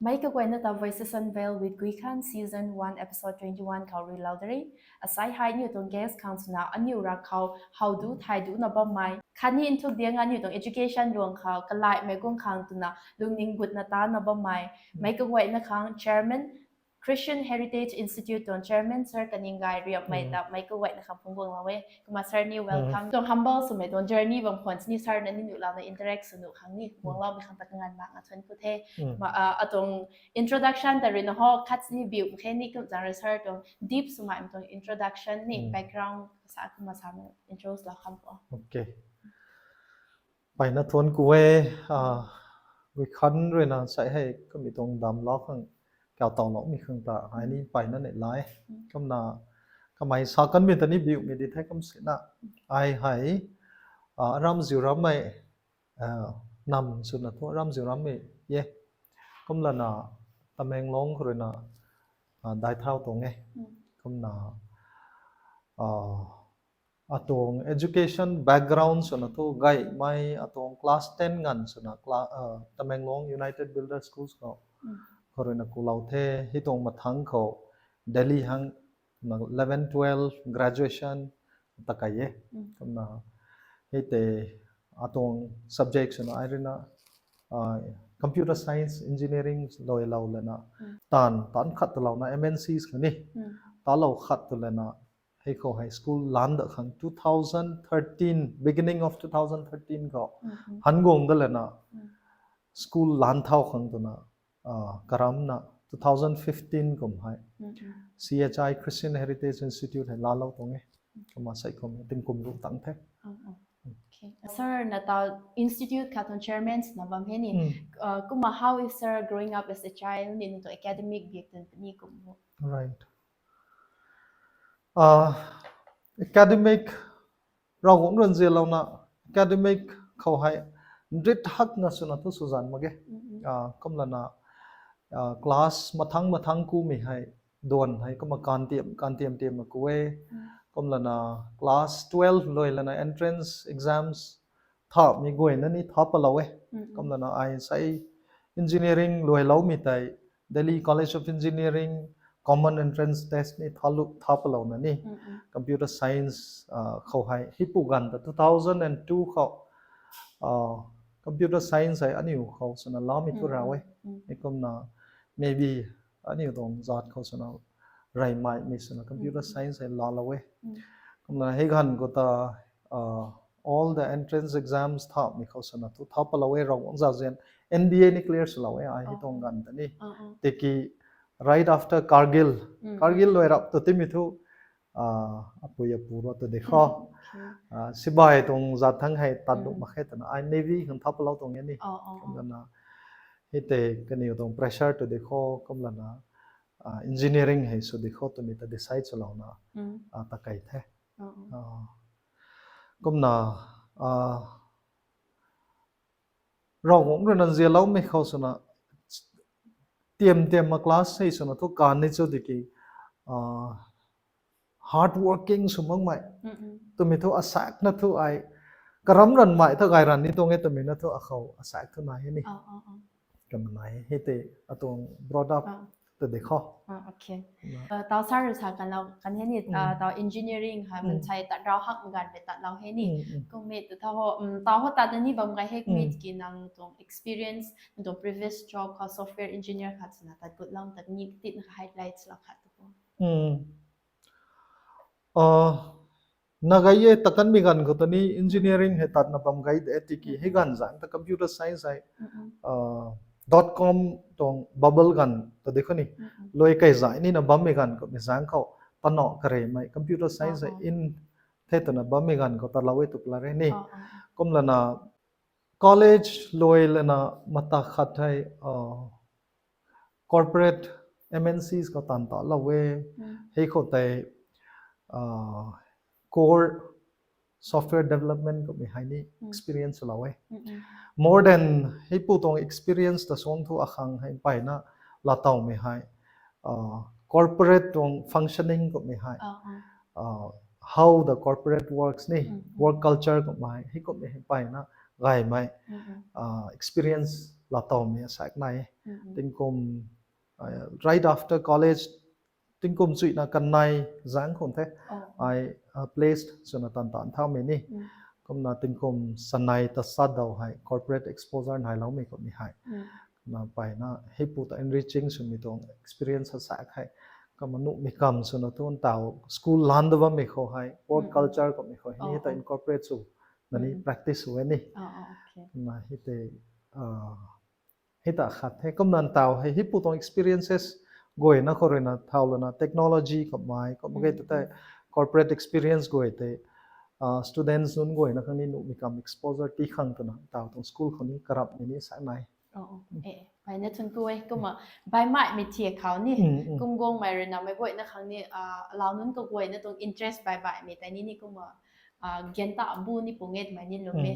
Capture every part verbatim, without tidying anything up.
Meic kaguayna ta Voices Unveiled with Guikhan Season one Episode twenty-one khou rui lou de re. Asai hei aniu tuang guest khang swna aniu ra khou how du thay du na bammei khatni nthuk diang aniu tuang education luang khou kalaimei guang khang twna lungning gutna ta na bammei meic kaguayna khang Chairman, Christian Heritage Institute tuang Chairman Sir Kaninggai Riapmei ta meic kaguayna khang phungc guang lou e. Kumna Sir ni welcome. Tuang humble swmei tuang journey bam khwan sini Sir na ni nuh lana interact sw nuh khang ni guang loumei khang ta kanganv mak nga thuan ku the. Ma atuang introduction ta rui na ho khat sini biu mak khe ni kum zang rui Sir tuang deep swmei tuang introduction ni background sa kumna sa intro lou kham po. Mpeyna thuan ku e, Guikhan rui na sai hei kamei tuang damlou khang kau tawloumei khang ta ai ni mpeyna nei lai. Kumna kamei sa kanmei ta ni biumei di the kum sina ai hei aram ziu rammei nam swna thu aram ziu rammei e. Kumlana Tamenglong khou rui na daic thau tuang e. Kumna atuang education background swna thu gaymei atuang class ten nganv swna Tamenglong United Builder Schools khou khou rui na kulou the. Hei tuang mathangc khou Delhi hang eleven twelve graduation ta kai e. Kumna hei tei atuang subject swna ai rui na computer science engineering luailou lana taanv taanc khat talouna M N Cs khou ni talou khat tw lana hei khou hei school lan da khang two thousand thirteen, beginning of two thousand thirteen khou han guang da lana school lan thau khang twna karamna two thousand fifteen kum hei C H I, Christian Heritage Institute hei laalou tuang e. Kumna sei kum tingkum ruh tang the. Sir na ta institute khat tuang chairman na bam he ni. Kumna how is Sir growing up as a child ni tu academic biak tun ni kum? Academic Ravguangc rui nzianlouna academic khou hei nrit hakna swna thu swzan mak ge. Kumlana class mathangc mathangc kumei hei duan hei kumna kantiam kantiam tiamna ku e. Kumlana class twelve luai lana entrance exams thamei guayna ni tha palou e. Kumlana ai sei engineering luailoumei tei Delhi College of Engineering common entrance test ni tha palouna ni computer science khou hei hipu ganv ta two thousand and two khou computer science hei aniu khou swna laamei thu ra e. Hei kumna maybe aniu tuang zat khou swna reymei swna computer science hei laalou e. Kumna hei ganv khou ta all the entrance exams thamei khou swna thu tha palou e, Ravguangc zauzian N D A ni clear swlou e ai hei tuang ganv ta ni. Tiki right after Kargil, Kargil luai rap tu timei thu apui apu ro tu de khou sibai tuang zat thangc hei tat nuh mak khe twna ai Navy khang tha palou tuang e ni. Kumlana hei tei kaniw tuang pressure tu de khou kumlana engineering hei sw de khou twmei ta decide swlouna ta kai the. Kumna Ravguangc rui na nzianloumei khou swna tiam tiam ma class hei swna thu kan ni chu tiki hard working sw makmei twmei thu asaekna thu ai karam ranmei thu gay ran ni tuang e twmei na thu akhou asaek thu nai he ni. Kan nai hei tei atuang brought up ta de khou. Tau sir rui sa kan lou kan he ni, tau engineering hei mansei tat rau hakmei ganv rui tat lou he ni. Kummei tu tau ho tat na ni bam gay he kummei tiki nang tuang experience, nang tuang previous job khou software engineer khat swna tat gut lou ta ni titna highlights lou khat tu po. Na gay e, tat kanmei ganv khou ta ni engineering hei tatna bam gay de tiki hei ganv zaeng ta computer science hei dot com tuang bubble ganv ta de khou ni luai kai zay nina bammei ganv khou mei zaeng khou pano karemei computer science hei in the twna bammei ganv khou tatlou e tu pla re ni. Kumlana college luai lana mata khat hei corporate M N Cs khou taanv talou e. Hei khou tei core software development kummei hei ni experience lou e. More than heipu tuang experience ta suang thu akhang hei mpeyna laatowmei hei corporate tuang functioning kummei hei, how the corporate works ni, work culture kummei hei kummei hei mpeyna gaymei experience Plateau mei asak nai. Tingkum, right after college, tingkum chuina kanei zang khun the. Ai placed swna tan tan thaumei ni. Kumna tingkum sanei ta sat dau hei corporate exposure nailoumei kummei hei. Na mpeyna heipu ta enriching swmei tuang experience asak hei. Kumna nuhmei kam swna tu ntaw school lan da bammei khou hei work culture kummei khou hei ni ta incorporate sw na ni practice sw e ni. Kumna hei tei hei ta khat the. Kumna ntaw hei heipu tuang experiences guayna khou ruina thau lana technology kummei kummei gei ta tei corporate experience guay tei students nunc guayna khang ni nuhmei kam exposure ti khang twna ntaw tuang school khou ni karamhmei ni sak nai. Mpeyna thun ku e. Kumna baihmei thia khou ni kum guangmei ruina meic guayna khang ni alau nunc kaguayna tuang interest baihmei tei ni ni kumna gan ta bu ni pung e twmei ni lwm e.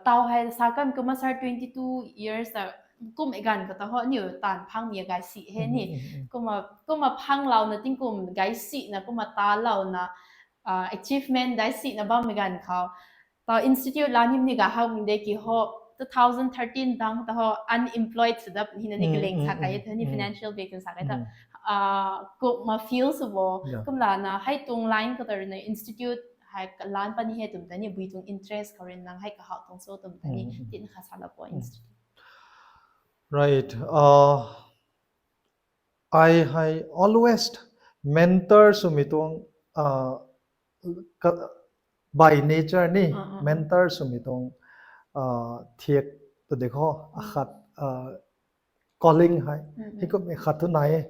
Tau hei sa kan kumna sir, twenty two years ta kum e ganv khou ta ho aniu taanv phangmei gay si he ni. Kumna phanglouna tingkum gay sina kumna talouna achievement dai sina bammei ganv khou ta institute la nim ni ga hak ming de ki ho, two thousand thirteen tang ta ho unemployed sw dap hina ni kaling sa kai the ni, financial backing sa kai ta kumna feel sw bo. Kumlana hei tuang line khou ta ruina institute hei kalan puni hei twmei ta ni bui tuang interest khou ruina nang hei kahaw tuang cho twmei ta ni tina kha sa la po institute. Right. Ai hei always mentor swmei tuang by nature ni mentor swmei tuang thiak ta de kho akhat calling hei. Hei kummei khat thu nai e.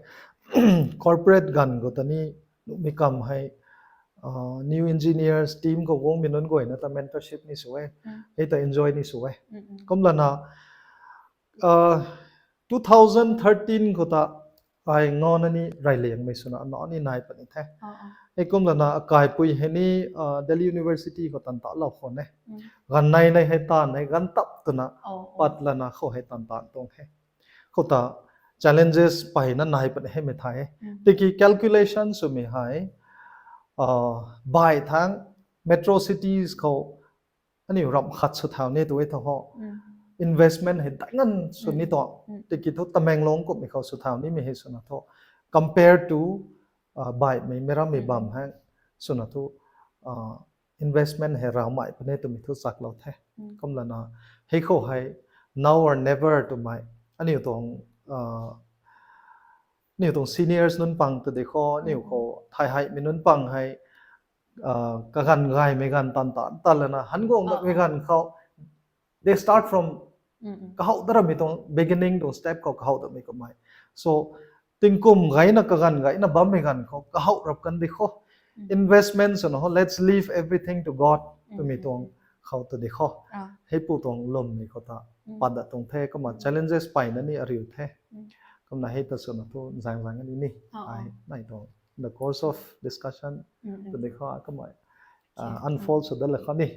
Corporate ganv khou ta ni nuhmei kam hei new engineers team khou guangmei nunc guayna ta mentorship ni sw e. Hei ta enjoy ni sw e. Kumlana two thousand thirteen khou ta ai ngana ni reyliangmei swna ana ni nai puni the. Hei kumlana akaipui hei ni Delhi University khou tan talou khou ne. Ganv nei nei hei taanv hei ganv tap twna pat lana khou hei tan tan tuang he. Khou ta challenges mpeyna nai puni hei mei the. Tiki calculation swmei hei by thang metro cities khou aniu ramh khat sw thau ni tu e tho ho. Investment hei dai nganv sw ni tuang. Tiki thu Tamenglong kummei khou sw thau nimei hei swna thu compare to baihmei meic rammei bam hei swna thu investment hei ravmei puni twmei thu chaklou the. Kumlana hei khou hei now or never twmei aniu tuang aniu tuang seniors nunc pang ta de kho, aniu khou thay heimei nunc pang hei kaganv gaymei ganv tan tan tan lana han guang datmei ganv khou they start from kahaw da ramei tuang beginning tuang step khou kahaw datmei kummei. So tingkum gayna kaganv gayna bammei ganv khou kahaw rap kan de kho. Investment swna ho, let's leave everything to God twmei tuang khou ta de kho. Heipu tuang lwmmei khou ta pat dat tuang the, kumna challenges mpeyna ni ariu the. Kumna hei ta swna thu zaeng zaeng ni ni ai nai tuang in the course of discussion ta de kho kumna unfold sw dat la kho ni.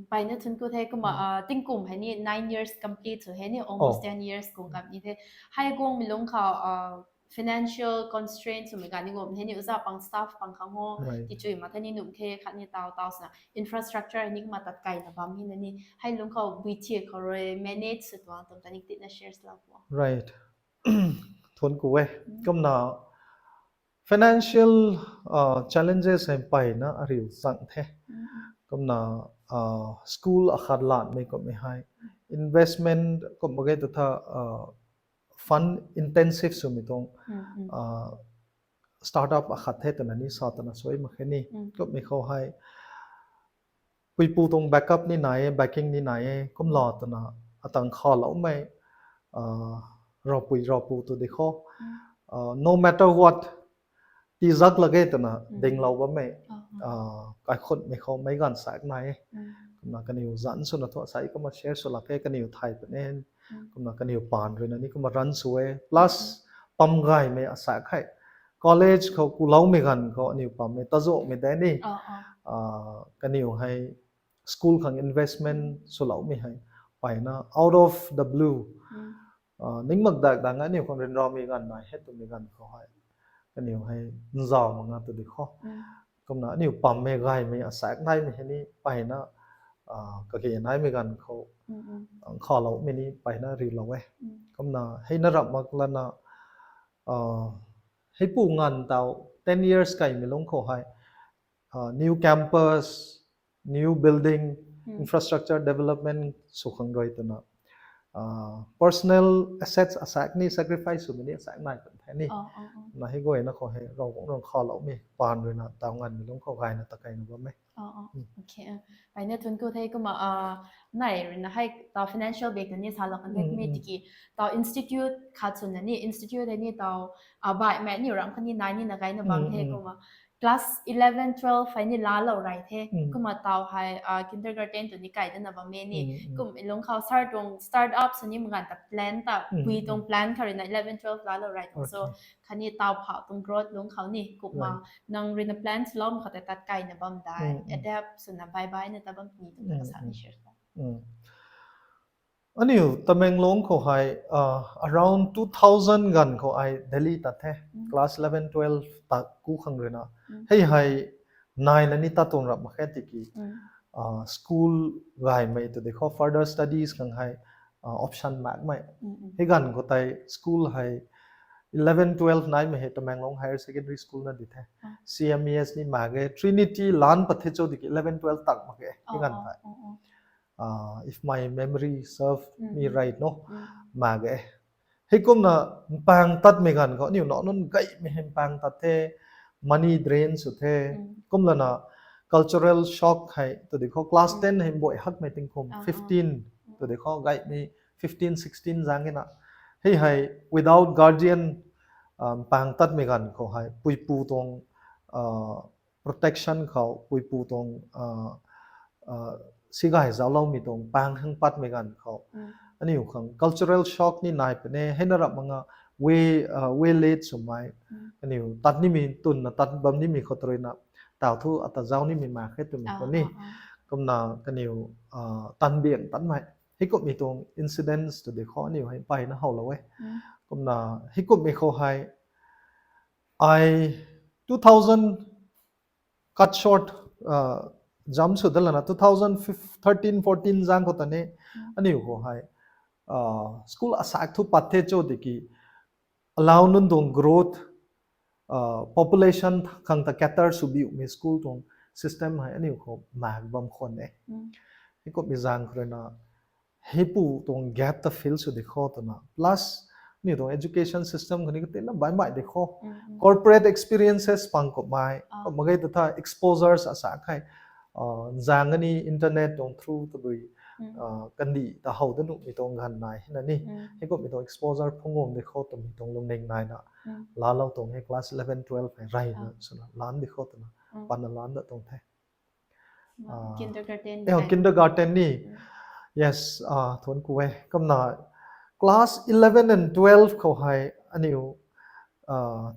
Mpeyna thun ku the. Kumna tingkum hei ni nine years complete sw hei ni, almost ten years kung kam ni the. Hei guangmei lungc khou financial constraint swmei ganv ni guang hei ni, uza pang staff pang khang ho, tichui mak the ni num khe khatni taw taw swna infrastructure hei ni kumna tat kaina bam hina ni hei lungc khou bui thiak khou rui manage sw tuang twmei ta ni tina share swlou po. Right. Thun ku e. Kumna financial challenges hei mpeyna ariu chang the. Kumna school akhat lanmei kummei hei investment kum mak ge tu tha fund intensive swmei tuang startup akhat the twna ni sa twna suai mak khe ni. Kummei khou hei puipu tuang backup ni nai e, backing ni nai e, kumla twna atang khaloumei ravpui ravpu tu de kho, no matter what, tizak lak ge twna dinglou bammei kaikhunmei khou meic ganv sak nai e. Kumna kaniw zanc swna thu asei kumna share sw lak khe, kaniw thay puni, kumna kaniw paan ruina ni kumna run sw e, plus pam gaymei asak hei college khou kuloumei ganv khou aniw pammei tazuanhmei de ni kaniw hei school khang investment swloumei hei mpeyna out of the blue, ning mak dak dang aniu khang ryanramei ganv nai he twmei ganv khou hei kaniw hei nzau mak nga tu di kho. Kumna aniu pammei gaymei asak naimei hei ni mpeyna kage naimei ganv khou, khaloumei ni mpeyna riulou e. Kumna hei na ramh mak lana, heipu nganv taw ten years kaimei lungc khou hei, new campus, new building, infrastructure development sw khang rui twna, personal assets asaekc ni sacrifice swmei ni asaekc nai kan the ni. Na hei guayna khou hei Ravguangc rui khaloumei paan ruina taw nganvmei lungc khou gayna ta kaina bam e. Mpeyna thuanc ku the. Kumna nai ruina hei taw financial bak ni salou kan the mi tiki, taw institute khat swna ni, institute hei ni taw baihmei aniu ramh khatni nai nina gayna bam the. Kumna class eleven, twelve hei ni laalou rey the. Kumna taw hei kindergarten tu ni kai dana bammei ni. Kummei lungc khou sir tuang start up sw nimei ganv ta plan ta, pui tuang plan kha ruina eleven, twelve laalou rey tuang so, khatni taw phau tuang growth lungc khou ni. Kumna nang ruina plan swloumei khou tei tat kaina bam dai, adapt swna bye bye na ta bam ni tu ta kasa ni share. Aniu Tamenglong khou hei around two thousand ganv khou ai Delhi tat the. Class eleven, twelve ta ku khang ruina, hei hei naina ni tat tuang ramh mak khe tiki, school gaymei tu de khou further studies khang hei option makmei. Hei ganv khou tei school hei eleven, twelve naimei hei Tamenglong Higher Secondary School na di the. C M E S ni mak ge, Trinity lan pat the cho tiki eleven, twelve tak mak ge hei ganv tei. If my memory serve me right no, mak ge. Heikumna mpang tatmei ganv khou aniu nac nunc gaymei hei mpang tat the, money drain sw the. Kumlana cultural shock hei tu de khou class ten hei mbui hakmei tingkum fifteen tu de khou gaymei fifteen, sixteen zaeng na. Hei hei without guardian mpang tatmei ganv khou hei puipu tuang protection khou, puipu tuang sigay zaucloumei tuang pang hang patmei ganv khou, aniu khang cultural shock ni nai puni. Hei na ramh mak nga way late swmei, aniu tat nimei twna tat bam nimei khou tu ruina taw thu ata zauc nimei mak khe twmei khou ni. Kumna kaniw tanbiang tanmei heikumhmei tuang incidents tu de khou aniu hei mpeyna howlou e. Kumna heikumhmei khou hei ai two thousand cut short jump sw dat lana two thousand thirteen, fourteen zaeng khou ta ni aniu khou hei school asaekc thu pat the cho tiki, alau nunc tuang growth, population khang ta cater sw biumei school tuang system hei aniu khou mak bam khwan e. Heikumhmei zaeng khou ruina heipu tuang gap ta fill sw de khou twna, plus aniu tuang education system khou ni katina baihmei de khou, corporate experiences pang kummei mak ge tu tha, exposures asaekc hei zaeng ani internet tuang through tabui kandih ta how da nuhmei tuang ganv nai hei na ni. Heikumhmei tuang exposure phungc guang de khou twmei tuang lungning naina laalou tuang hei class eleven, twelve hei reyna swna lan de khou twna panna lan da tuang the. Kindergarten ni. Yes, thuanc ku e. Kumna class eleven and twelve khou hei aniu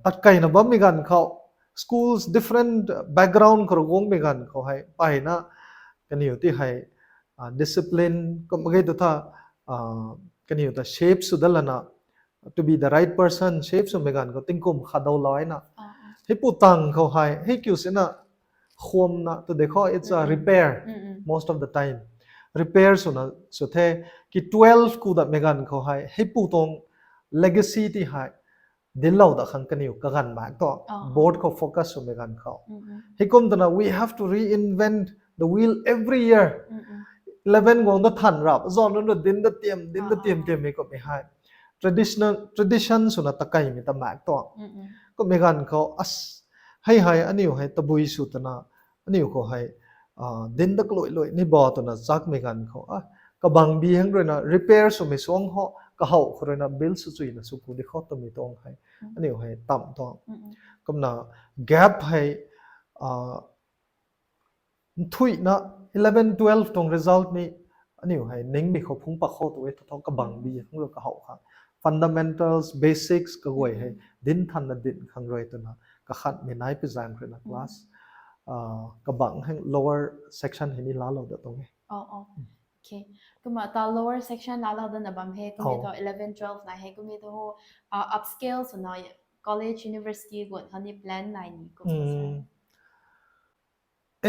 tat kaina bammei ganv khou, schools different background khou rui guangmei ganv khou hei mpeyna kaniw ti hei discipline kum mak ge tu tha, kaniw ta shape sw dat lana, to be the right person, shape swmei ganv khou tingkum khat dou laina, heipu tang khou hei hei kiu sina khwamna tu de khou it's a repair, most of the time repair swna sw the. Ki twelve ku datmei ganv khou hei heipu tuang legacy ti hei dinclou dat khang kaniw kaganv mak tu, board khou focus swmei ganv khou. Heikum twna we have to reinvent the wheel every year. Eleven guang da than rap zan nunc rui dinc da tiam, dinc da tiam tiammei kummei hei traditional, tradition swna ta kaimei ta mak tu. Kummei ganv khou hei hei aniu hei tabui sw twna aniu khou hei dinc da kalui lui ni ba twna chakmei ganv khou, kabangbi hang ruina repair swmei suang ho kahow khou ruina build sw chuina sw ku de khou twmei tuang hei aniu hei tam tuang. Kumna gap hei nthuihna eleven, twelve tuang result ni aniu hei ningmei khou phungc pat khou tu e thu thu kabangbi hang rui kahow khang fundamentals, basics kaguay hei dinc thanna dinc khang rui twna kakhatmei nai pi zaeng ruina class kabang hei lower section hei ni laalou dat tuang e. Kumna ta lower section laalou dana bam hei, kummei thu eleven, twelve nai hei, kummei thu upscale swna college, university guan khou ni plan nai ni kum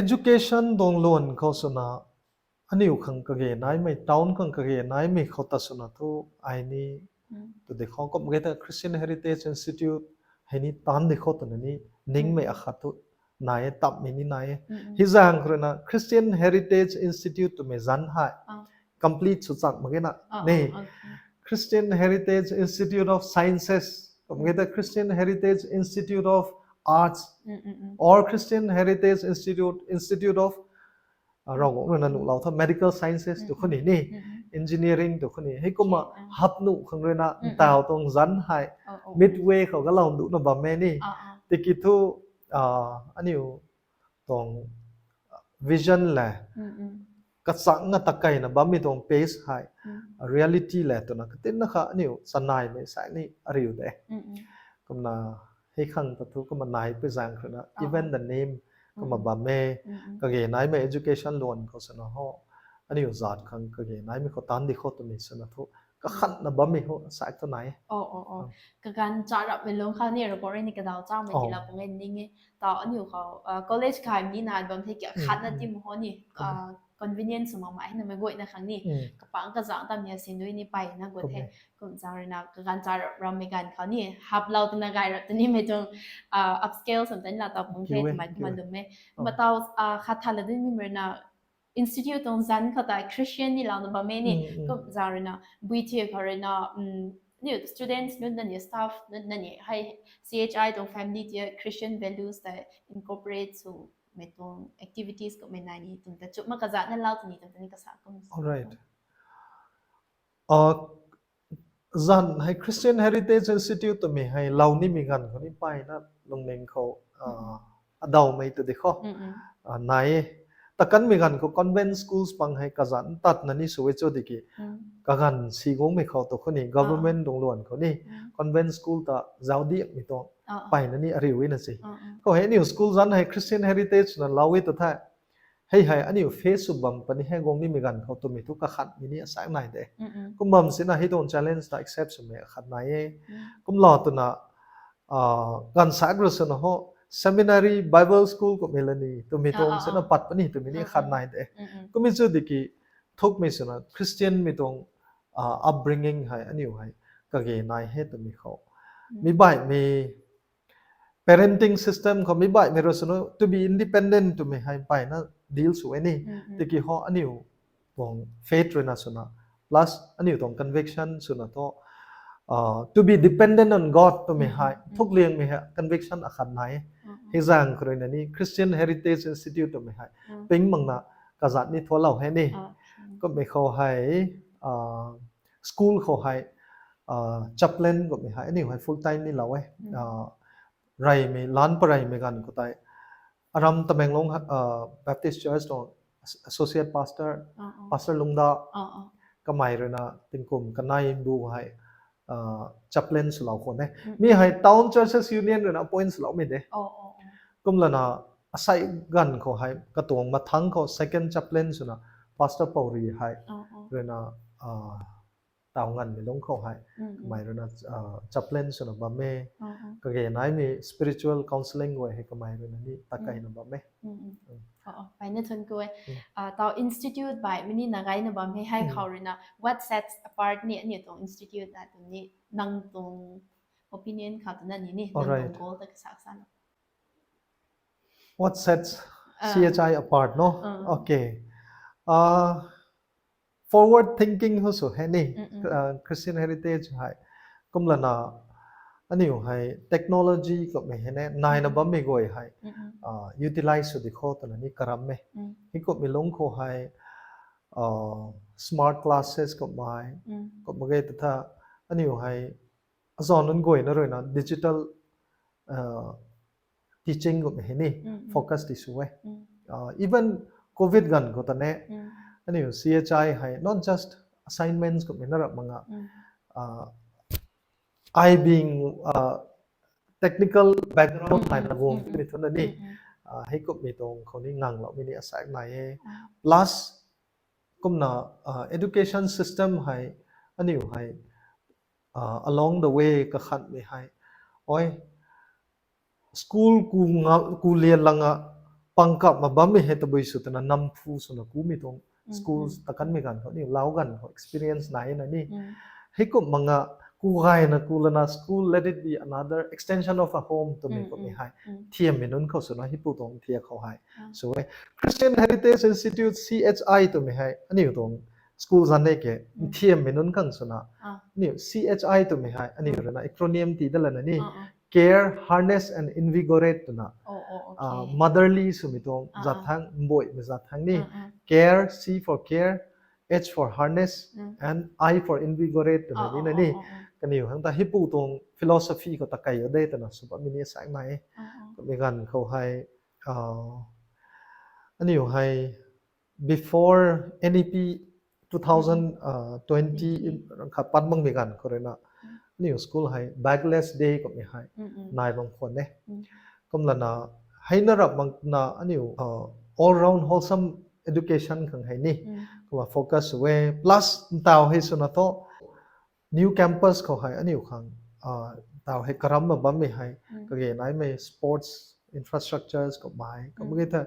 education tuang luan khou swna aniu khang kage naimei, town khang kage naimei khou ta swna thu ai ni, tu di khou kum ge ta Christian Heritage Institute hei ni taanv di khou twna ni ningmei akhat thu nai e, tammei ni nai e. Hei zaeng khou ruina Christian Heritage Institute twmei zanc hei complete sw chak mak ge na ni. Christian Heritage Institute of Sciences, kum ge ta Christian Heritage Institute of Arts, or Christian Heritage Institute, Institute of Ravguangc ruina nuhlou tha medical sciences tu khou ni ni, engineering tu khou ni, heikumna hap nuh khang ruina ntaw tuang zanc hei midway khou galou duhna bam e ni. Tiki thu aniu tuang vision le kachang na takeyna bammei tuang pace hei reality le twna katinna kha aniu chanaimei sai ni ariu de. Kumna hei khang ta thu kumna nai pui zaeng khou ruina even the name kumna bam e, kage naimei education luan khou swna ho, aniu zat khang kage naimei khou taanv di khou twmei swna thu kakhatna bammei ho sai thu nai e. Kaganv charapmei lungc khou ni ravguangc rui ni kadaw chamei tiilou pung e ning e. Taw aniu khou college kai ni nai bam the ki akhatna ti mu ho ni convenience sw makmei hei namei guayna khang ni kapangc kazanc tamei sin dui ni peyna gut the. Kum zaeng ruina kaganv charap rammei ganv khou ni haplou twna gay rap tw nimei tuang upscale swmei tei ni laa taw pung the twmei kumna lwm e. Kumna taw khat thala dui nimei ruina institute tuang zanc khou tei Christian ni louna bam e ni. Kum zaeng ruina bui thiu khou ruina aniu students nunc na ni, staff nunc na ni hei C H I tuang family ti Christian values tei incorporate swmei tuang activities kummei nai ni twmei ta chumna kazanc na lou tw ni twmei ta ni kasa kum. Zanc hei Christian Heritage Institute twmei hei lou nimei ganv khou ni peyna lungning khou adawmei tu di khou nai e. Takanmei ganv khou convent schools pang hei kazanc tatna ni sw e cho di ki, kaganv si guangmei khou tu khou ni government tuang luan khou ni convent school ta zauc diakmei tuang peyna ni ariu e na se. Khou hei aniu school zanc hei Christian Heritage na lou e tu the. Hei hei aniu face sw bam puni hei guang nimei ganv khou twmei thu kakhatmei ni asak nai de. Kum bam sina hei tuang challenge ta accept swmei akhat nai e. Kumlou twna ganv sak rui swna ho seminary, Bible school kummei la ni twmei tuang sina pat puni twmei ni khat nai de. Kumna chu di ki thukmei swna Christian mei tuang upbringing hei aniu hei kage nai he twmei khou, mi baihmei parenting system khou mi baihmei rui swna to be independent twmei hei peyna deal sw e ni. Tiki ho aniu tuang faith ruina swna plus aniu tuang conviction swna thu to be dependent on God twmei hei thukliangmei hei conviction akhat nai e. Hei zaeng khou ruina ni Christian Heritage Institute twmei hei ping makna kazanc ni thualou he ni. Kummei khou hei school khou hei chaplain kummei hei aniu hei full time ni lou e. Reymei lan pareymei ganv khou tei aram Tamenglong Baptist Church tuang associate pastor, Pastor Lungda, kamei ruina tingkum kanei bu hei chaplain swlou khwan e. Mi hei Town Churches Union ruina appoint swloumei de. Kumlana asei ganv khou hei katuang mathangc khou second chaplain swna Pastor Pouri hei ruina taw nganvmei lungc khou hei kamei ruina chaplain swna bam e. Kage naimei spiritual counselling guay hei kamei ruina ni takeyna bam e. Peyna thun ku e. Taw institute baihmei ni na gayna bam e hei khou ruina what sets apart ni aniu tuang institute na twmei ni nang tuang opinion khou twna ni ni nang tuang goal ta kasak sa na. What sets C H I apart no? Okay. Forward thinking hu sw he ni, Christian Heritage hei. Kumlana aniu hei technology kummei hei ne naina bammei guay hei utilize sw di khou twna ni karam e. Hei kummei lungc khou hei smart classes kummei, kum mak ge ta tha aniu hei azanc nunc guayna ruina digital teaching kummei hei ni focus ti sw e. Even covid ganv khou ta ne aniu C H I hei not just assignments kummei na rap mak nga, I being technical background naina guang twmei thuna ni hei kummei tuang khou ni ngangloumei ni asak nai e. Plus kumna education system hei aniu hei along the way kakhanmei hei, oi, school ku lian langa pang kap ma bammei hei tabui sw twna namphu swna kumei tuang Schools ta kanmei ganv khou aniu lau ganv khou experience nai na ni. Heikum manga ku gayna ku lana school, let it be another extension of a home twmei kummei hei thiammei nunc khou swna hipu tuang thiak khou hei sw e. Christian Heritage Institute, C H I twmei hei aniu tuang school zan e ke, thiammei nunc khang swna aniu C H I twmei hei aniu ruina acronym ti dat lana ni, care, harness and invigorate twna, motherly swmei tuang zat thang, mboimei zat thang ni, care, C for care, H for harness and I for invigorate twna ni na ni. Kaniw hang ta hipu tuang philosophy khou ta kai o de twna sw bammei ni sak nai e. Kummei ganv khou hei aniu hei before N E P two thousand twenty khat pat makmei ganv khou ruina aniu school hei bagless day kummei hei nai bam khwan e. Kumlana heina rap makna aniu all round wholesome education khang hei ni kumna focus sw e, plus ntaw hei swna thu new campus khou hei aniu khang ntaw hei karam ma bammei hei kage naimei sports infrastructures kummei kum ge the,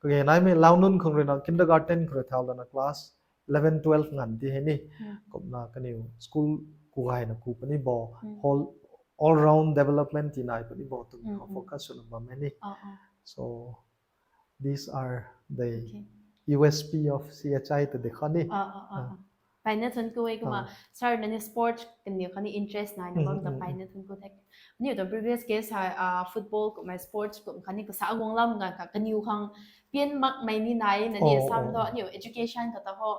kage naimei lau nunc khang ruina kindergarten khou rui thau lana class eleven, twelve nganv ti hei ni kumna kaniw school ku gayna ku puni bo, whole, all round development ti nai puni bo twmei khou focus swna bam e ni. So these are the U S P of C H I ta de kha ni. Mpeyna thuanc ku e kumna sir na ni sports kaniw khatni interest naina bam ta mpeyna thuanc ku the. Aniu tuang previous guest hei football kummei sports kum khatni kasa guang lam ganv kha kaniw khang pian makmei ni nai na ni sam thu aniu education khou ta ho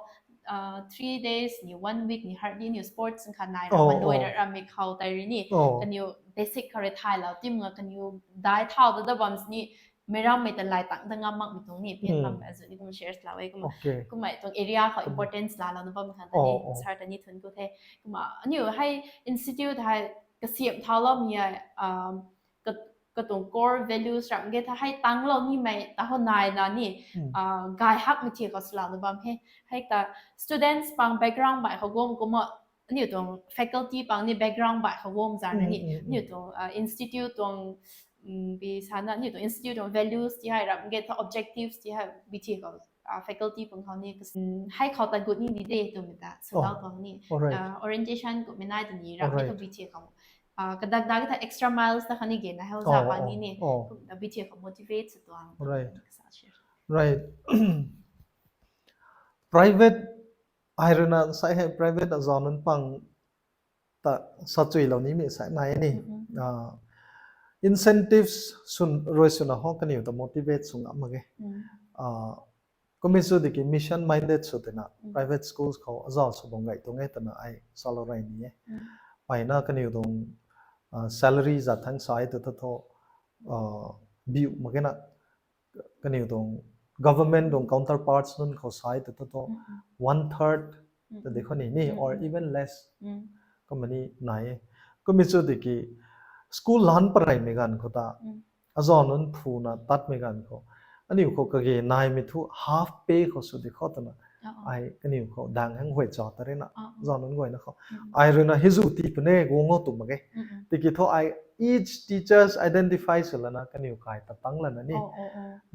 three days ni one week ni hardly aniu sports kha nai ra manloi ra rammei khou tei rui ni kaniw basic khou rui thaylou ti makna kaniw dai thau ta da bam sini meic rammei ta lay tang da ngam makmei tuang ni pian bammei azu ni kum share lou e kumna kummei tuang area khou importance lalouna bammei khang ta ni sir ta ni thuanc ku the. Kumna aniu hei institute hei kasiam thauloumei hei katuang core values ram ge tha hei tanglou nimei ta ho naina ni gay hakmei thi khou swlouna bam he. Hei ta students pang background baih khou guang kumna aniu tuang faculty pang ni background baih khou guang zan ni aniu tuang institute tuang bi sana aniu tuang institute tuang values ti hei ram ge tha objectives ti hei bi thi khou faculty pang khou ni hei khou ta gut ni di de twmei ta swlou tuang ni orientation kummei nai tw ni ram ge tha bi thi khou kadak dak tha extra miles ta khatni gena hei za bang ni ni kumna bi thi khou motivate sw tuang. Right. Private, ai ruina sai hei private azanc nunc pang ta sa chuilou nimei sai nai ni incentives rui swna ho kaniw ta motivate sw ngam mak ge. Kummei sw tiki mission minded sw tina private schools khou azanc sw bam gay tuang e twna ai salou rey ni e. Mpeyna kaniw tuang salary zat thang sai tu ta thu biu mak ge na kaniw tuang government tuang counterparts nunc khou sai tu ta thu one third ta de khou ni ni or even less kumna ni nai e. Kummei sw tiki school lan pareymei ganv khou ta azanc nunc phuna tatmei ganv khou aniu khou kage naimei thu half pay khou sw di khou twna ai kaniw khou dang hang huay cha ta rina azanc nunc guayna khou ai ruina hizu ti pune guang o tw mak ge. Tiki thu ai each teachers identify sw lana kaniw kai ta tang lana ni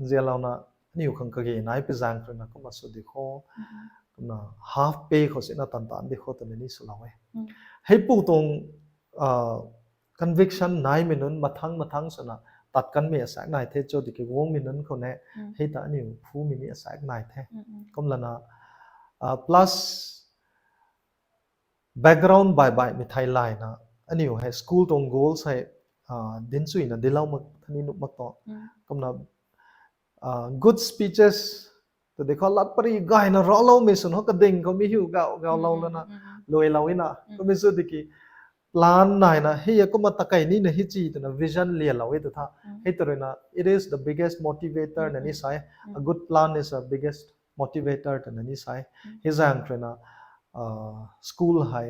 nzianlouna aniu khang kage nai pi zaeng ruina kumna sw di khou kumna half pay khou sina tan tan di khou twna ni swlou e. Heipu tuang conviction naimei nunc mathang mathang swna tat kanmei asaekc nai the cho tiki guangmei nunc khou ne hei ta aniu phumei ni asaekc nai the. Kumlana plus background baih baihmei thei layna aniu hei school tuang goals hei dinchuina dilou mak thani nuh mak tu kumna good speeches ta di khou lat pary gayna racloumei swn ho kading khou mi hiu gau gaulou lana luailou ina kummei sw tiki plan naina hei kumna takei nina hi chi twna vision lialou e tu tha hei ta ruina it is the biggest motivator na ni sai. A good plan is the biggest motivator twna ni sai. Hei zaeng ruina school hei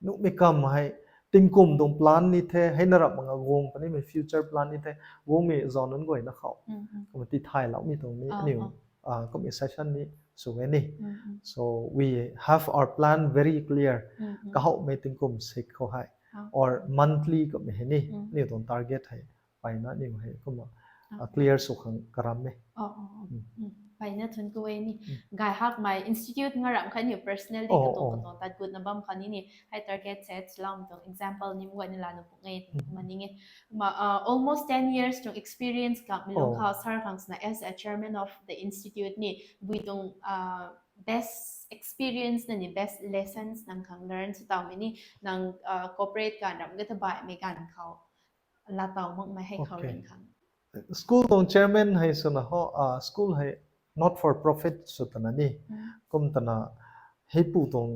nuhmei kam hei tingkum tuang plan ni the, heina rap manga guang punimei future plan ni the, guangmei azanc nunc guayna khou kumna tithaylou mi tuang ni aniu kummei session ni sw e ni. So we have our plan very clear. Kahowmei tingkum sik khou hei or monthly kummei hei ni aniu tuang target hei mpeyna aniu hei kumna clear sw khang karam e. Mpeyna thun ku e ni. Gay hakmei institute nga ramh khat ni personally katuang katuang tat gutna bam khat ni ni. Hei target set lam tuang example ni guay ni lana pung e twna kumna ning e. Kumna almost ten years tuang experience kamei lungc khou sir khang swna as a chairman of the institute ni bui tuang best experience na ni best lessons nang khang learn sw tawmei ni nang corporate ganv ramh ka tha baihmei ganv khou laa taw makmei hei khou ran khang. School tuang chairman hei swna ho, school hei not for profit sw twna ni. Kum twna heipu tuang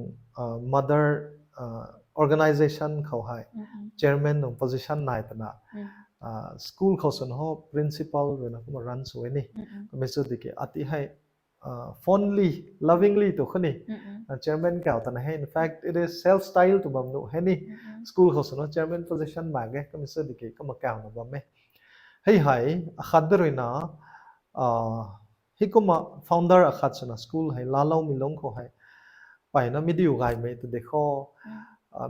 mother organisation khou hei chairman tuang position nai twna school khou swna ho principal ruina kumna run sw e ni. Kummei sw tiki ati hei fondly, lovingly tw khou ni chairman kau twna hei, in fact it is self style tw bam nuh hei ni. School khou swna chairman position mak ge kummei sw tiki kumna kauna bam e. Hei hei akhat da ruina heikumna founder akhat swna school hei laaloumei lungc khou hei mpeyna mi diu gaymei tw de khou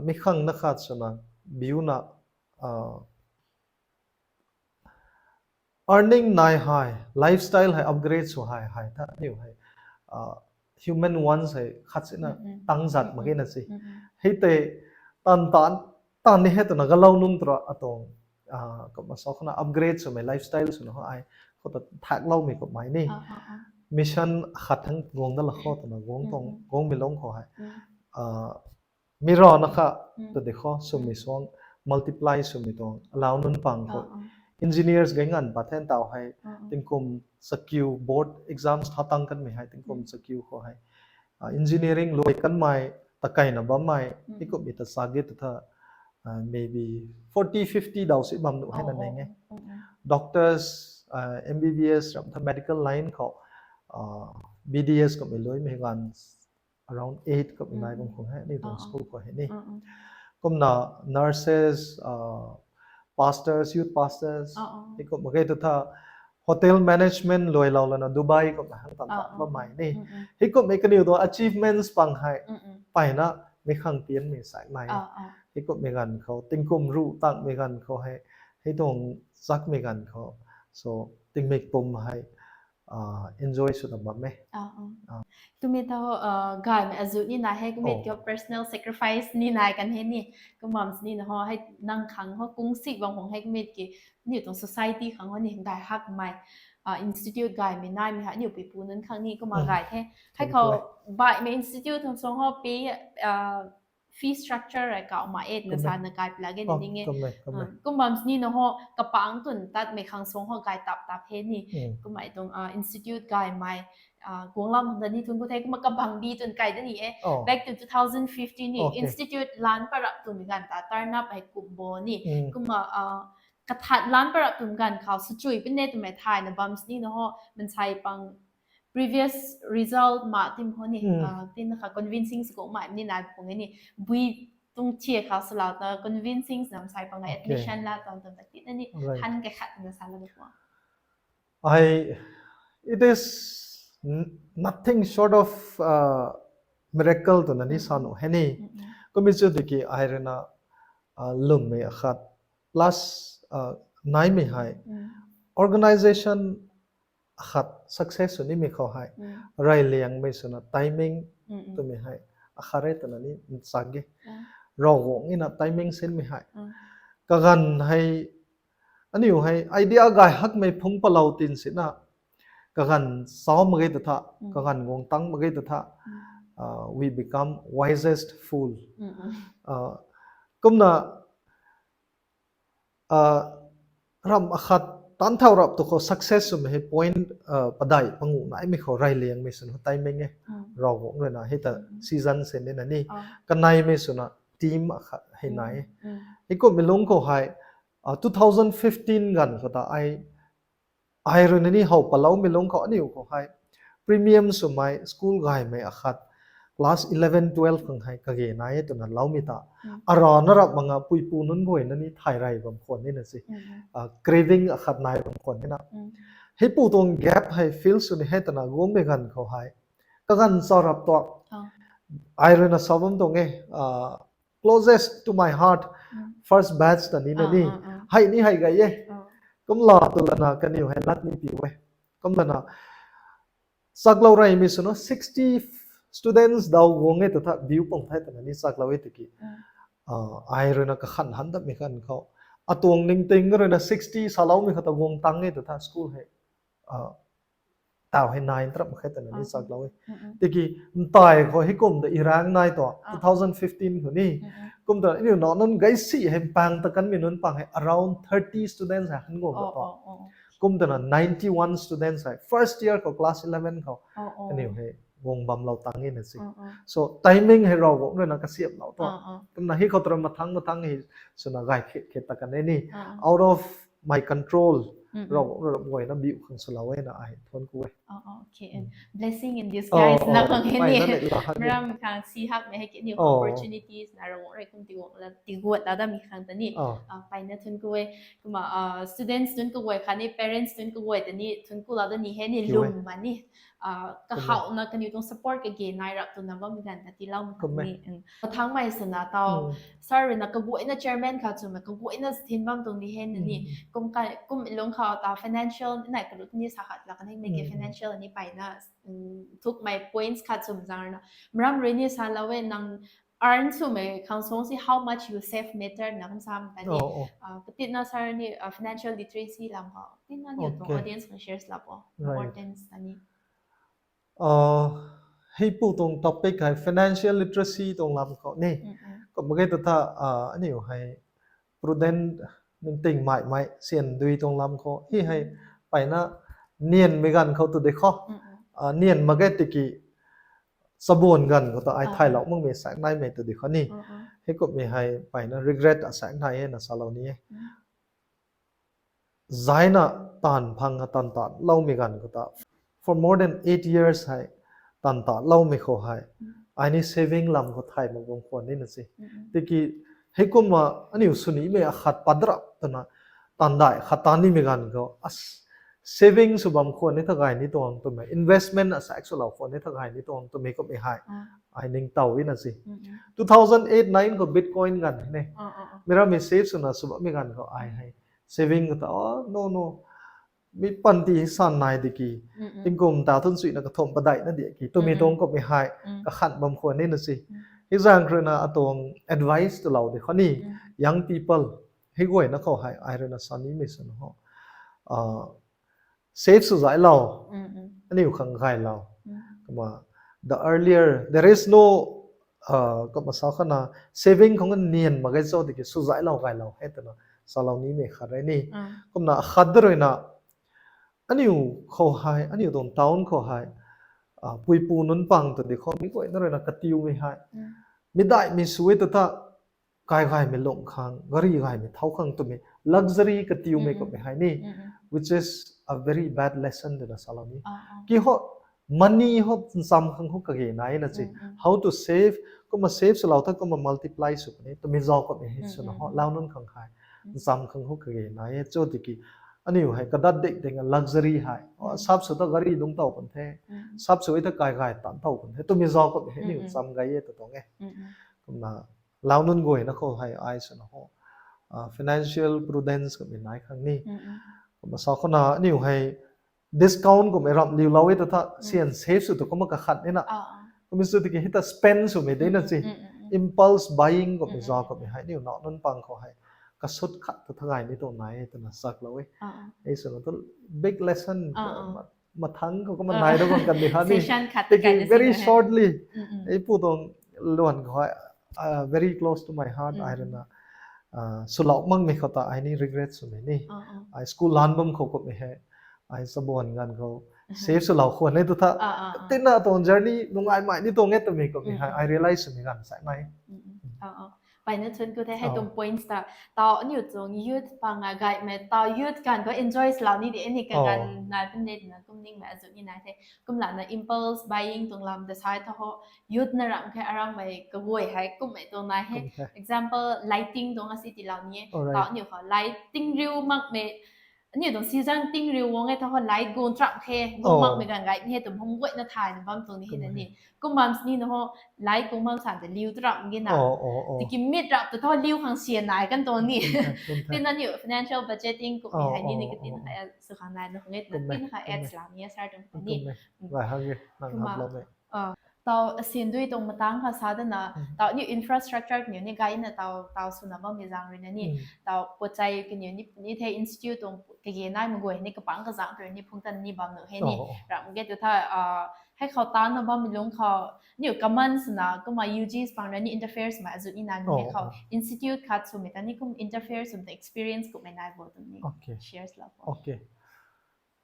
mi khang na khat swna biuna earning nai hei, lifestyle hei upgrade sw hei hei tha aniu hei human wants hei khat sina tang zat mak ge na si. Hei tei tan tan tan ni hei twna galou nunc tura atuang kumna sa khou na upgrade swmei lifestyle swna ho ai khou ta thakloumei kummei ni mission khat thang guang da la khou twna guang tuang guangmei lungc khou hei mi rana kha tw de khou swmei suang multiply swmei tuang allow nunc pang khou engineers gay nganv pat the taw hei tingkum chakiu board exams tha tang kanmei hei tingkum chakiu khou hei engineering luai kanmei takeyna bammei heikumhmei ta sa ge tw tha maybe forty fifty daw si bam nuh hei na ning e. Doctors, M B B S ramh tha medical line khou B D S kummei luaimei ganv around eight kummei nai bam khou hei ni tuang school khou hei ni. Kumna nurses, pastors, youth pastors heikumhmei gay tw tha hotel management luailou lana Dubai kumna hang tan tan bammei ni. Heikumhmei kaniw tuang achievements pang hei mpeyna mi khang pianmei sak nai. Heikumhmei ganv khou tingkum ruh tangmei ganv khou hei hei tuang chakmei ganv khou so tingmik pum hei enjoy sw ta bam e. Twmei tho gaymei azuh ni nai hei kummei ki personal sacrifice ni nai kan hei ni. Kum bam sini na ho hei nang khang ho kung si bam khang hei kummei ki aniu tuang society khang ho ni gay hakmei institute gaymei naimei hei aniu puipu nunc khang ni kumna gay the. Hei khou baihmei institute tuang suang ho pi fee structure rei kauh ma e twna sana gay pla ge ni ning e. Kum bam sini na ho kapang twn tatmei khang suang ho gay tap tap he ni. Kummei tuang institute gaymei guanglam khang da ni thun ku the kumna kabang bi twn kai da ni e. Back to two thousand fifteen ni institute lan parap twmei ganv ta turn up hei kum bo ni. Kumna kathat lan parap twmei ganv khou swchui pun ne twmei thayna bam sini na ho mansei pang previous result ma tim ho ni tina kha convincing sw kummei ni nai pung e ni bui tuang thia khou swlou ta convincing sw na mansei pang admission la tuang tuang ta tina ni han kakhat na sa la pung I, it is nothing short of miracle twna ni sa nuh hei ni. Kummei chu tiki ai ruina lwmmei akhat plus naimei hei organisation akhat success sw nimei khou hei reyliangmei swna timing twmei hei akhat re twna ni nchak ge. Ravguangc ina timing sinmei hei kaganv hei aniu hei idea gay hakmei phungc palou tin sina kaganv sau mak ge ta tha, kaganv guang tang mak ge ta tha, we become wisest fool. Kumna ramh akhat tanc thau rap tu khou success swmei hei point padeih panguh naimei khou reyliangmei swna timing e. Ravguangc ruina hei ta season sin nina ni kaneimei swna team akhat hei nai e. Heikumhmei lungc khou hei two thousand fifteen ganv khou ta ai ai ruina ni how paloumei lungc khou aniu khou hei premium swmei school gaymei akhat class eleven twelve khang hei kage nai e twna loumei ta arana rap mak nga puipu nunc guayna ni thay rey bam khwan nina si, craving akhat nai bam khwan nina heipu tuang gap hei fill sw ni hei twna guangmei ganv khou hei kaganv cha rap tuang ai ruina sa bam tuang e, closest to my heart, first batch ta nina ni hei ni hei gay e. Kumla tu lana kaniw hei lat ni piu e. Kumlana Chaklou reymei swna sixty students daw guang e ta tha biu pang the twna ni chaklou e tiki. Ai ruina kakhan han datmei khan khou, atuang ningting ruina sixty saloumei khou ta guang tang e ta tha school hei taw hei nai nrap mak khe twna ni chaklou e. Tiki ntai khou heikum ta irang nai tu two thousand fifteen khou ni. Kum twna aniu nac nunc gaysi hei mpang ta kanmei nunc pang hei around thirty students hei han guang ta tu. Kum twna ninety-one students hei first year khou class eleven khou aniu hei guang bamlou tang e na si. So timing hei Ravguangc ruina kasiamhlou tu. Kumna hei khou tara mathang mathang hei swna gay khe khe ta kan e ni. Out of my control, Ravguangc ruina guayna biu khang swlou e na ai thuanc ku e. Blessing in disguise na khang e ni. Ram khang si hakmei hei kaniw opportunities na Ravguangc rui kum tiguat la datmei khang ta ni. Mpeyna thuanc ku e. Kumna students nunc kaguay khatni parents nunc kaguay ta ni thuanc ku la dat ni hei ni lwm ma ni. Kahawna kaniw tuang support kage nai rap twna bammei ganv ta tiiloumei khang ni. Mathangmei swna taw sir ruina kaguayna chairman khat swmei kaguayna thin bam tuang ni hei na ni. Kum lung khou ta financial nai kalut ni sa khat la kan hei mei ke financial ni mpeyna thukmei points khat swm zang ruina. Mram rui ni salou e nang earn swmei khang song si how much you save matter na kum sam ta ni. Katina sir ni financial literacy lam khou tina ni tuang audience khang share lap o importance ta ni. Heipu tuang topic hei financial literacy tuang lam khou ni. Kum mak ge ta tha aniu hei prudent, ningting maimei sian dui tuang lam khou hei hei mpeyna nianmei ganv khou tu de khou, nian mak ge tiki chabuan ganv khou ta ai thaylou makmei saek naimei tu de khou ni. Heikumhmei hei mpeyna regret asaek nai e na salou ni e. Zaina taanv phang a taanv taloumei ganv khou ta for more than eight years hei taanv taloumei khou hei ai ni saving lam khou thay mak bam khwan nina si. Tiki heikumna aniu swnimei akhat padra twna taanv dai khat taan nimei ganv khou saving sw bam khwan ni tha gay ni tuang twmei, investment asaek swlou khwan ni tha gay ni tuang twmei kumhmei hei ai ningtow na si. Two thousand eight nine khou Bitcoin ganv hei ne, meic rammei save swna sw bammei ganv khou ai hei saving khou ta no no mi panty hei san nai de ki, tingkum ta thun suina kathumh padeihna di ki twmei tuang kumhmei hei kakhan bam khwan nina si. Hei zaeng ruina atuang advice twlou de khou ni, young people hei guayna khou hei ai ruina sa nimei swna ho, save sw zailou, aniu khang gaylou. Kumna the earlier there is no, kumna sa khana saving khang nian mak ge cho tiki sw zailou gaylou hei twna salou nimei khat re ni. Kumna akhat da ruina aniu khou hei, aniu tuang town khou hei puipu nunc pang tu de khou mi guayna ruina katiumei hei, mi daihmei sw e ta tha kai gaymei lung khang, gari gaymei thau khang twmei luxury katiumei kumhmei hei ni, which is a very bad lesson twna salou ni. Ki ho money ho ncham khang ho kage nai na si. How to save, kumna save swlou tha kumna multiply sw puni twmei zauc kumhmei hei swna ho lau nunc khang hei ncham khang ho kage nai e cho tiki aniu hei kadat dik ding a luxury hei sap sw ta gari dungc tow pun the, sap sw e ta kai gay tan tow pun the twmei zauc kumhmei hei aniu ncham gay e ta tuang e. Kumna lau nunc guayna khou hei ai swna ho financial prudence kumhmei nai khang ni. Kumna sa khana aniu hei discount kumhmei ramh liulou e ta tha sian save sw tu kumna kakhat nina. Kummei sw tiki hei ta spend swmei de na si. Impulse buying kumhmei zauc kumhmei hei aniu nac nunc pang khou hei kasut khat ta tha gay ni tuang nai e twna chaklou e. Hei swna tu big lesson mathang khou kumna nai ra bam kan di ha ni. Very shortly, heipu tuang luan khou hei very close to my heart ai ruina swlou makmei khou ta ai ni regret swmei ni. Ai school lan bam khou kumhmei hei ai chabuan ganv khou save swlou khwan e tu tha tina tuang journey nungaimei ni tuang e twmei kumhmei hei ai realize swmei ganv saek nai. Mpeyna thuanc ku the hei tuang points ta. Taw aniu tuang youth pang a gaymei taw youth ganv khou enjoy swlou ni de ni kaganv nai pun de twna kum ningmei azuh ni nai the. Kumlana impulse buying tuang lam ta sai tha ho, youth na ramh khe aramhmei kaguay hei kumhmei tuang nai he. Example lighting tuang asi tiilou ni e. Taw aniu khou lighting riu makmei aniu tuang season ting riu guang e tho ho, light guang tram khe, guang makmei ganv gay ni he twm hung guayna thayna bam tuang ni he na ni. Kum bam sini na ho, light guang bam san ta liu tram ge na. Tiki mit rap ta tho liu khang sian nai kan tuang ni. Tina aniu financial budgeting kummei hei ni ni katin sw khang nai na hung e twna tin kha ads la ni sar tuang ni. Tau asin dui tuang matang kha sa dana, tau aniu infrastructure kaniw ni gayna tau, tau swna bammei zaeng rui na ni, tau pochai kaniw ni, ni the institute tuang kage naimei guay ni kapang kazanc tu ni phung tan ni bam nu he ni. Ram ge tu tha, hei khou tanna bammei lungc khou, aniu common swna, kumna U Gs pang rui ni interface mei azu ni nai mei khou, institute khat swmei ta ni kum interface swmei ta experience kummei nai bo twmei share lou bo.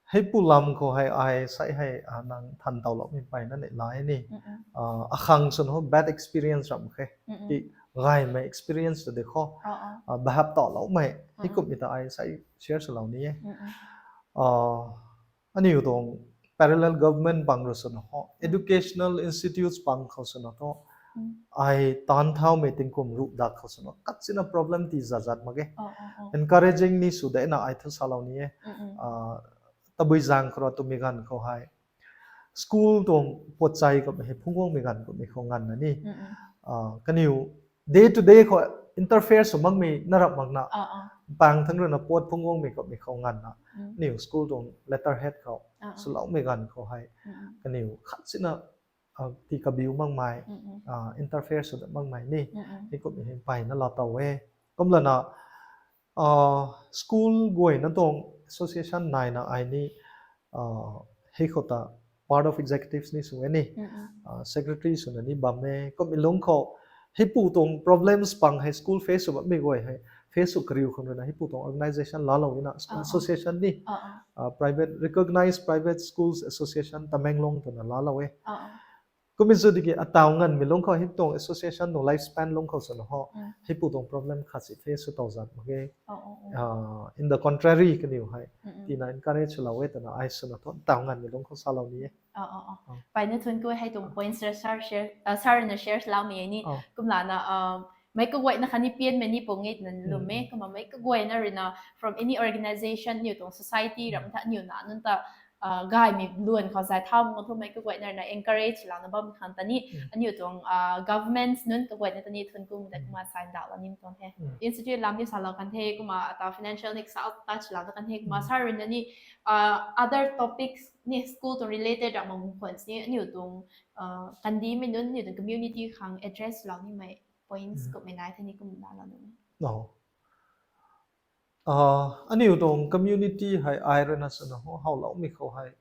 Heipu lam khou hei ai sai hei nang than tawloumei mpeyna neih lai ni. Akhang swna ho bad experience ram khe. Ti gaymei experience ta de kho. Bahap taloumei. Hei kummei ta ai sai share swlou ni e. Aniu tuang parallel government pang rui swna ho, educational institutes pang khou swna tho, ai taanv thaumei tingkum ruh dak khou swna katsina problem ti zat zat mak ge. Encouraging ni sw dena ai thu salou ni e. Tabui zaeng khou ra twmei ganv khou hei school tuang pochai kummei hei phungc guangmei ganv kummei khou nganvna ni, kaniw day to day khou interfere sw makmei na rap makna, pang thang rui na pot phungc guangmei kummei khou nganvna, aniu school tuang letterhead khou swloumei ganv khou hei kaniw khatsina ti kabiu makmei, interfere sw dat makmei ni, hei kummei hei mpeyna laa tow e. Kumlana school guayna tuang association naina ai ni, hei khou ta part of executives ni sw e ni, secretary swna ni bam e. Kummei lungc khou heipu tuang problems pang hei school face sw bammei guay hei face sw kariu khang rui na heipu tuang organisation laalou na, association ni, private, recognized private schools association Tamenglong twna laalou e. Kummei sw tiki ataw nganvmei lungc khou hei tuang association tuang lifespan lungc khou swna ho, heipu tuang problem khat si face sw tow zat mak ge. In the contrary kaniw hei tina encourage swlou e twna ai swna tho taw nganvmei lungc khou salou ni e. Mpeyna thuanc ku hei tuang points sir na share swloumei e ni. Kumlana meic kaguayna khatni pianmei ni pung e twna lwm e. Kumna meic kaguayna rui na from any organisation, aniu tuang society ram tha aniu na nunc ta gaymei luan khou zay thau mak thu meic kaguayna rui na encourage louna bam khang ta ni, aniu tuang governments nunc kaguayna ta ni thuanc ku ta kumna sign daw lou ni tuang the. Institute lam ni salou kan the, kumna ata financial ni sa touch lou ta kan the, kumna sir rui na ni other topics ni school tuang related ram mak khwan ni aniu tuang kandihmei nunc aniu tuang community khang address lou nimei points kummei nai the ni kumna lou nu. Aniu tuang community hei ai rui na swna ho howloumei khou hei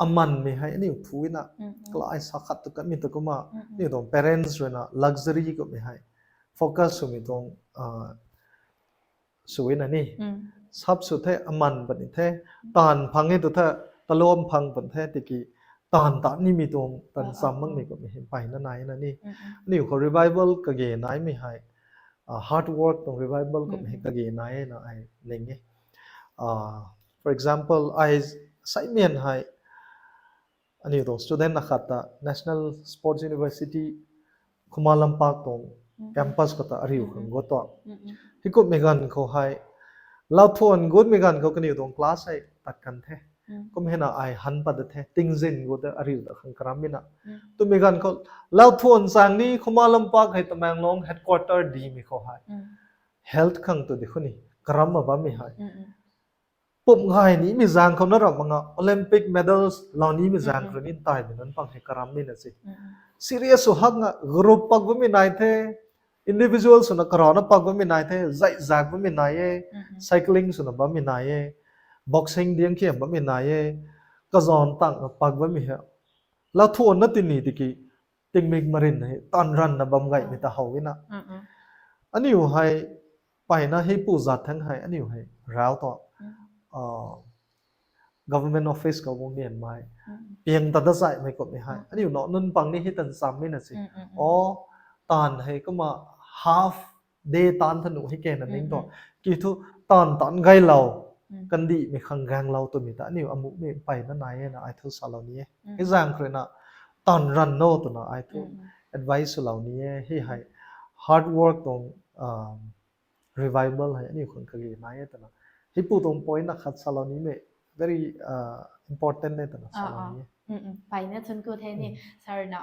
amanmei hei aniu phuina, kalai sa khat tu kanmei ta kumna, aniu tuang parents rui na luxury kummei hei focus swmei tuang sw e na ni. Sap sw the, aman puni the, taanv phang e tu the, talom phang puni the tiki taanv ta nimei tuang tan cham makmei kummei hei mpeyna nai na ni. Aniu khou revival kage naimei hei hard work tuang revival kummei hei kage nai na ai ning e. For example, ai saimei hei aniu tuang student akhat ta National Sports University Khuma Lampak tuang campus khou ta ariu khang gut tuang. Hei kummei ganv khou hei lauthuan gutmei ganv khou kaniw tuang class hei tat kan the. Kum hei na ai han pat da the, tingzin gut ta ariu ta khang karam e na. Twmei ganv khou lauthuan chang ni Khuma Lampak hei Tamenglong headquarter dimei khou hei health khang tu di khou ni karam ma bammei hei pum gay nimei zaeng khou na ram mak nga Olympic medals lou nimei zaeng khou rui ni taimei nunc pang hei karam ni na se. Serious sw hak nga group pak bammei nai the, individual swna karana pak bammei nai the, zai zak bammei nai e, cycling swna bammei nai e, boxing diang khiam bammei nai e, kazanc tangna pak bammei hei lauthuan na tini tiki tingmik marin hei taanv ranvna bam gaymei ta how e na. Aniu hei mpeyna heipu zat thangc hei aniu hei rau tu government office khou guang nianmei, piang ta da zaihmei kummei hei aniu na nunc pang ni hei tan chammei na se. O, taanv hei kumna half day taanv tha nuh hei kena ning tu ki thu taanv taanv gaylou, kandihmei khang gaenglou twmei ta aniu amuhmei mpeyna nai e na ai thu salou ni e. Hei zaeng khou rui na taanv ranv no twna ai thu advice swlou ni e. Hei hei hard work tuang revival hei aniu khang kage nai e twna, hei pu tuang point na khat salou nimei very important e twna salou ni e. Mpeyna thuanc ku the ni, sir na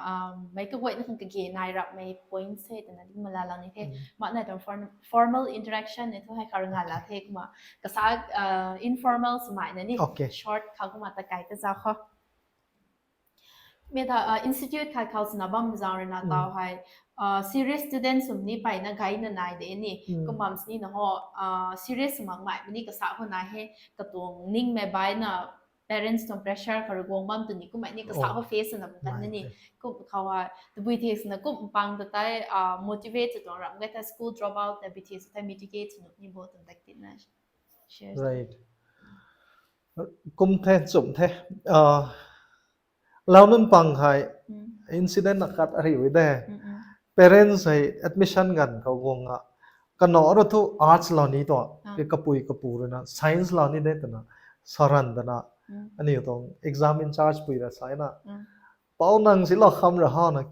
meic kaguayna khang kage nai rapmei point se twna di malala ni the. Mana tuang formal interaction e thu hei khou rui nga la the kumna, kasa informal swmei na ni, short khou kumna ta kai ta zau khou. Mi ta institute khat khou swna bam zang rui na taw hei serious student swmei ni mpeyna gayna nai de ni. Kumna sini na ho serious swmakmei ni kasa khou nai he, katuang ningmei baina parents tuang pressure khou rui guang bam tw ni kumna ni kasa khou face na bam kan ni. Kum khou hei tabui thek swna kum mpang ta tei motivate sw tuang ram gay ta school drop out ta bui thek sw tei mitigate sw nuh ni bo twna tak tina share. Kum the, nchumh the. Lau nunc pang hei incident na khat ariu de. Parents hei admission ganv khou guang a, kanac ra thu arts lou ni tuang, kapui kapu rui na science lou ni de twna, saran dana, aniu tuang exam in charge pui ra sa na, pou nang silou kham ra ha na,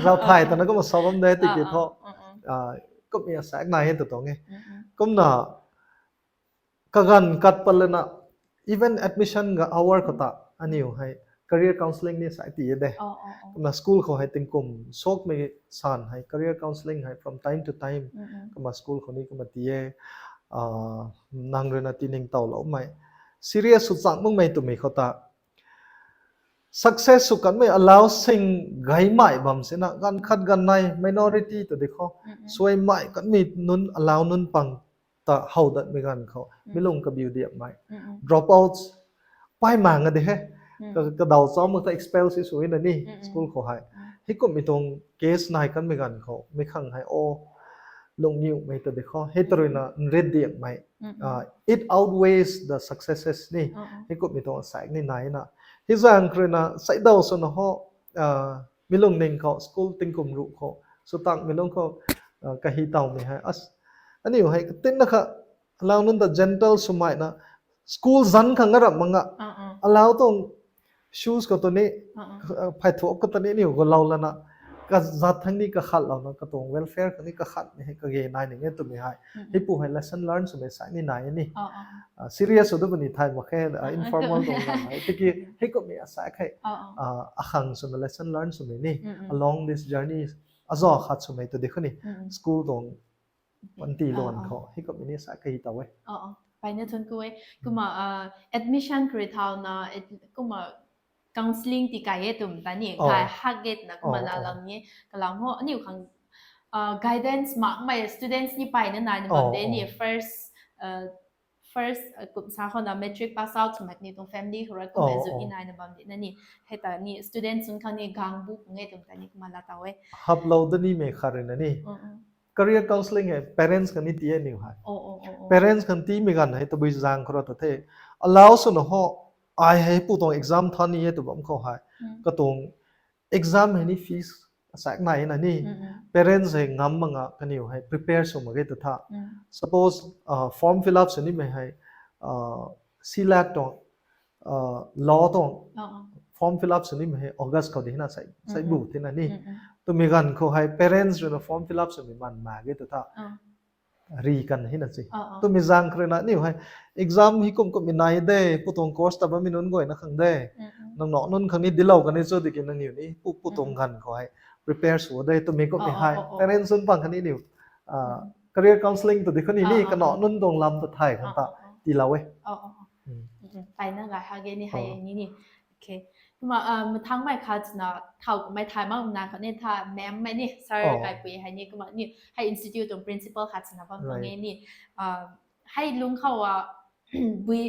zau thay twna kumna sa bam de tiki thu, kummei asaekc nai e tw tuang e. Kumna kaganv kat pat lana, even admission ga hour khou ta, aniu hei career counselling ni sai ti e de. Kumna school khou hei tingkum sokmei san hei career counselling hei from time to time, kumna school khou ni kumna ti e, nang rui na tiningtowloumei, serious sw chang makmei twmei khou ta, success sw kanmei alau sing gaymei bam sina, ganv khat ganv nai minority ta di khou, suaimei kanmei nunc alau nunc pang ta how datmei ganv khou, mi lung kabiu diapmei, drop out, pay mang a di he, kadaw chau mak ta expel si sw na ni school khou hei. Hei kummei tuang case nai kanmei ganv khou mei khang hei o, lungniumei ta di khou, hei ta rui na nrit diapmei, it outweighs the successes ni. Hei kummei tuang asaekc ni nai na, hei zaeng rui na seidaw swna ho, mi lungning khou school tingkum ruh khou, sw tangmei lung khou, kahi tawmei hei, aniu hei katinna kha, alau nunc ta gentle swmei na, school zanc khang a ram mak a, alau tuang shoes khou tu ni, phay thuak khou ta ni aniu galou lana, kazat thang ni kakhatlouna katuang welfare khang ni kakhatmei hei kage nai ning e twmei hei, hei pu hei lesson learn swmei sai ni nai e ni. Serious sw du puni thay mak khe, informal tuang lam hei tiki, hei kummei asaekc hei, akhang swna lesson learn swmei ni, along this journey, aza khat swmei ta di khou ni, school tuang panty luan khou hei kummei ni sa kahi taw e. Mpeyna thuanc ku e. Kumna admission khou rui thauna, kumna counselling ti kai e twm ta ni, kai hak e twna kumna laalou ni e. Kalam ho aniu khang guidance makmei students ni mpeyna nai na bam de ni, first kum sa khou na matric pass out swmei ni tuang family khou rui kummei zu ni nai na bam di na ni. Hei ta ni students nunc khang ni gang bu khang e twm ta ni kumna laa taw e. Haplou da nimei khat rui na ni, career counselling hei parents khang ni ti e niw hei. Parents khang tiimei ganv hei tabui zaeng khou ra ta the, alau swna ho, ai hei pu tuang exam tha ni e tw bam khou hei, katuang exam hei ni fees asaekc nai na ni, parents hei ngam mak nga kaniw hei prepare sw mak ge ta tha. Suppose form fill up sw nimei hei, CLAT tuang, law tuang form fill up sw nimei hei August khou di na, sei bu tina ni. Twmei ganv khou hei parents rui na form fill up swmei man mak ge ta tha. Ri kan hei na si. Twmei zaeng khou rui na niw hei exam hei kum kummei nai de, pu tuang course ta bammei nunc guayna khang de, nang nac nunc khang ni dilou kan e cho tiki nangniw ni pu, pu tuang ganv khou hei prepare sw de twmei kummei hei parents nunc pang khang ni niw career counselling tu di khou ni ni kanac nunc tuang lam ta thay khang ta tiilou e. Mpeyna gay hak e ni hei ni ni. Kumna mathangmei khat swna thau kummei thay mak na khat ni tha, ma'am mei ni, sir kaipui hei ni, kumna ni hei institute tuang principal khat swna bam tuang e ni. Hei lungc khou a, bui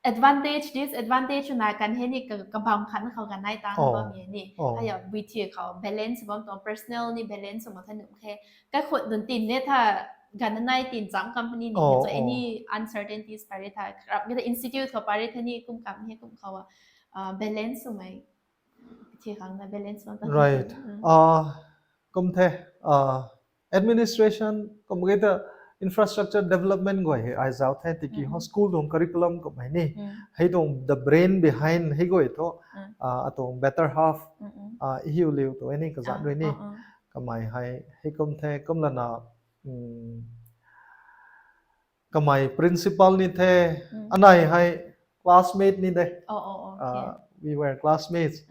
advantage, disadvantage na kan hei ni, kabam khat na khou kan nai tang bam e ni. Hei a bui thi khou balance bam tuang, personal ni balance sw mak tha nuh khe. Kaikhut nunc tin ne tha, ganv nai tin cham company ni, so any uncertainties pary tha, rap mi ta institute khou pary tha ni kum kam hei kum khou a balance swmei, thi khang na balance bam ta. Kum the, administration kum ge ta infrastructure development guay hei ai zauc the tiki ho, school tuang curriculum kummei ni, hei tuang the brain behind hei guay thu, atuang better half, hiu liu tu e ni kazanc rui ni. Kamei hei hei kum the, kumlana Kamei principal ni the, anei hei classmate ni de. We were classmates.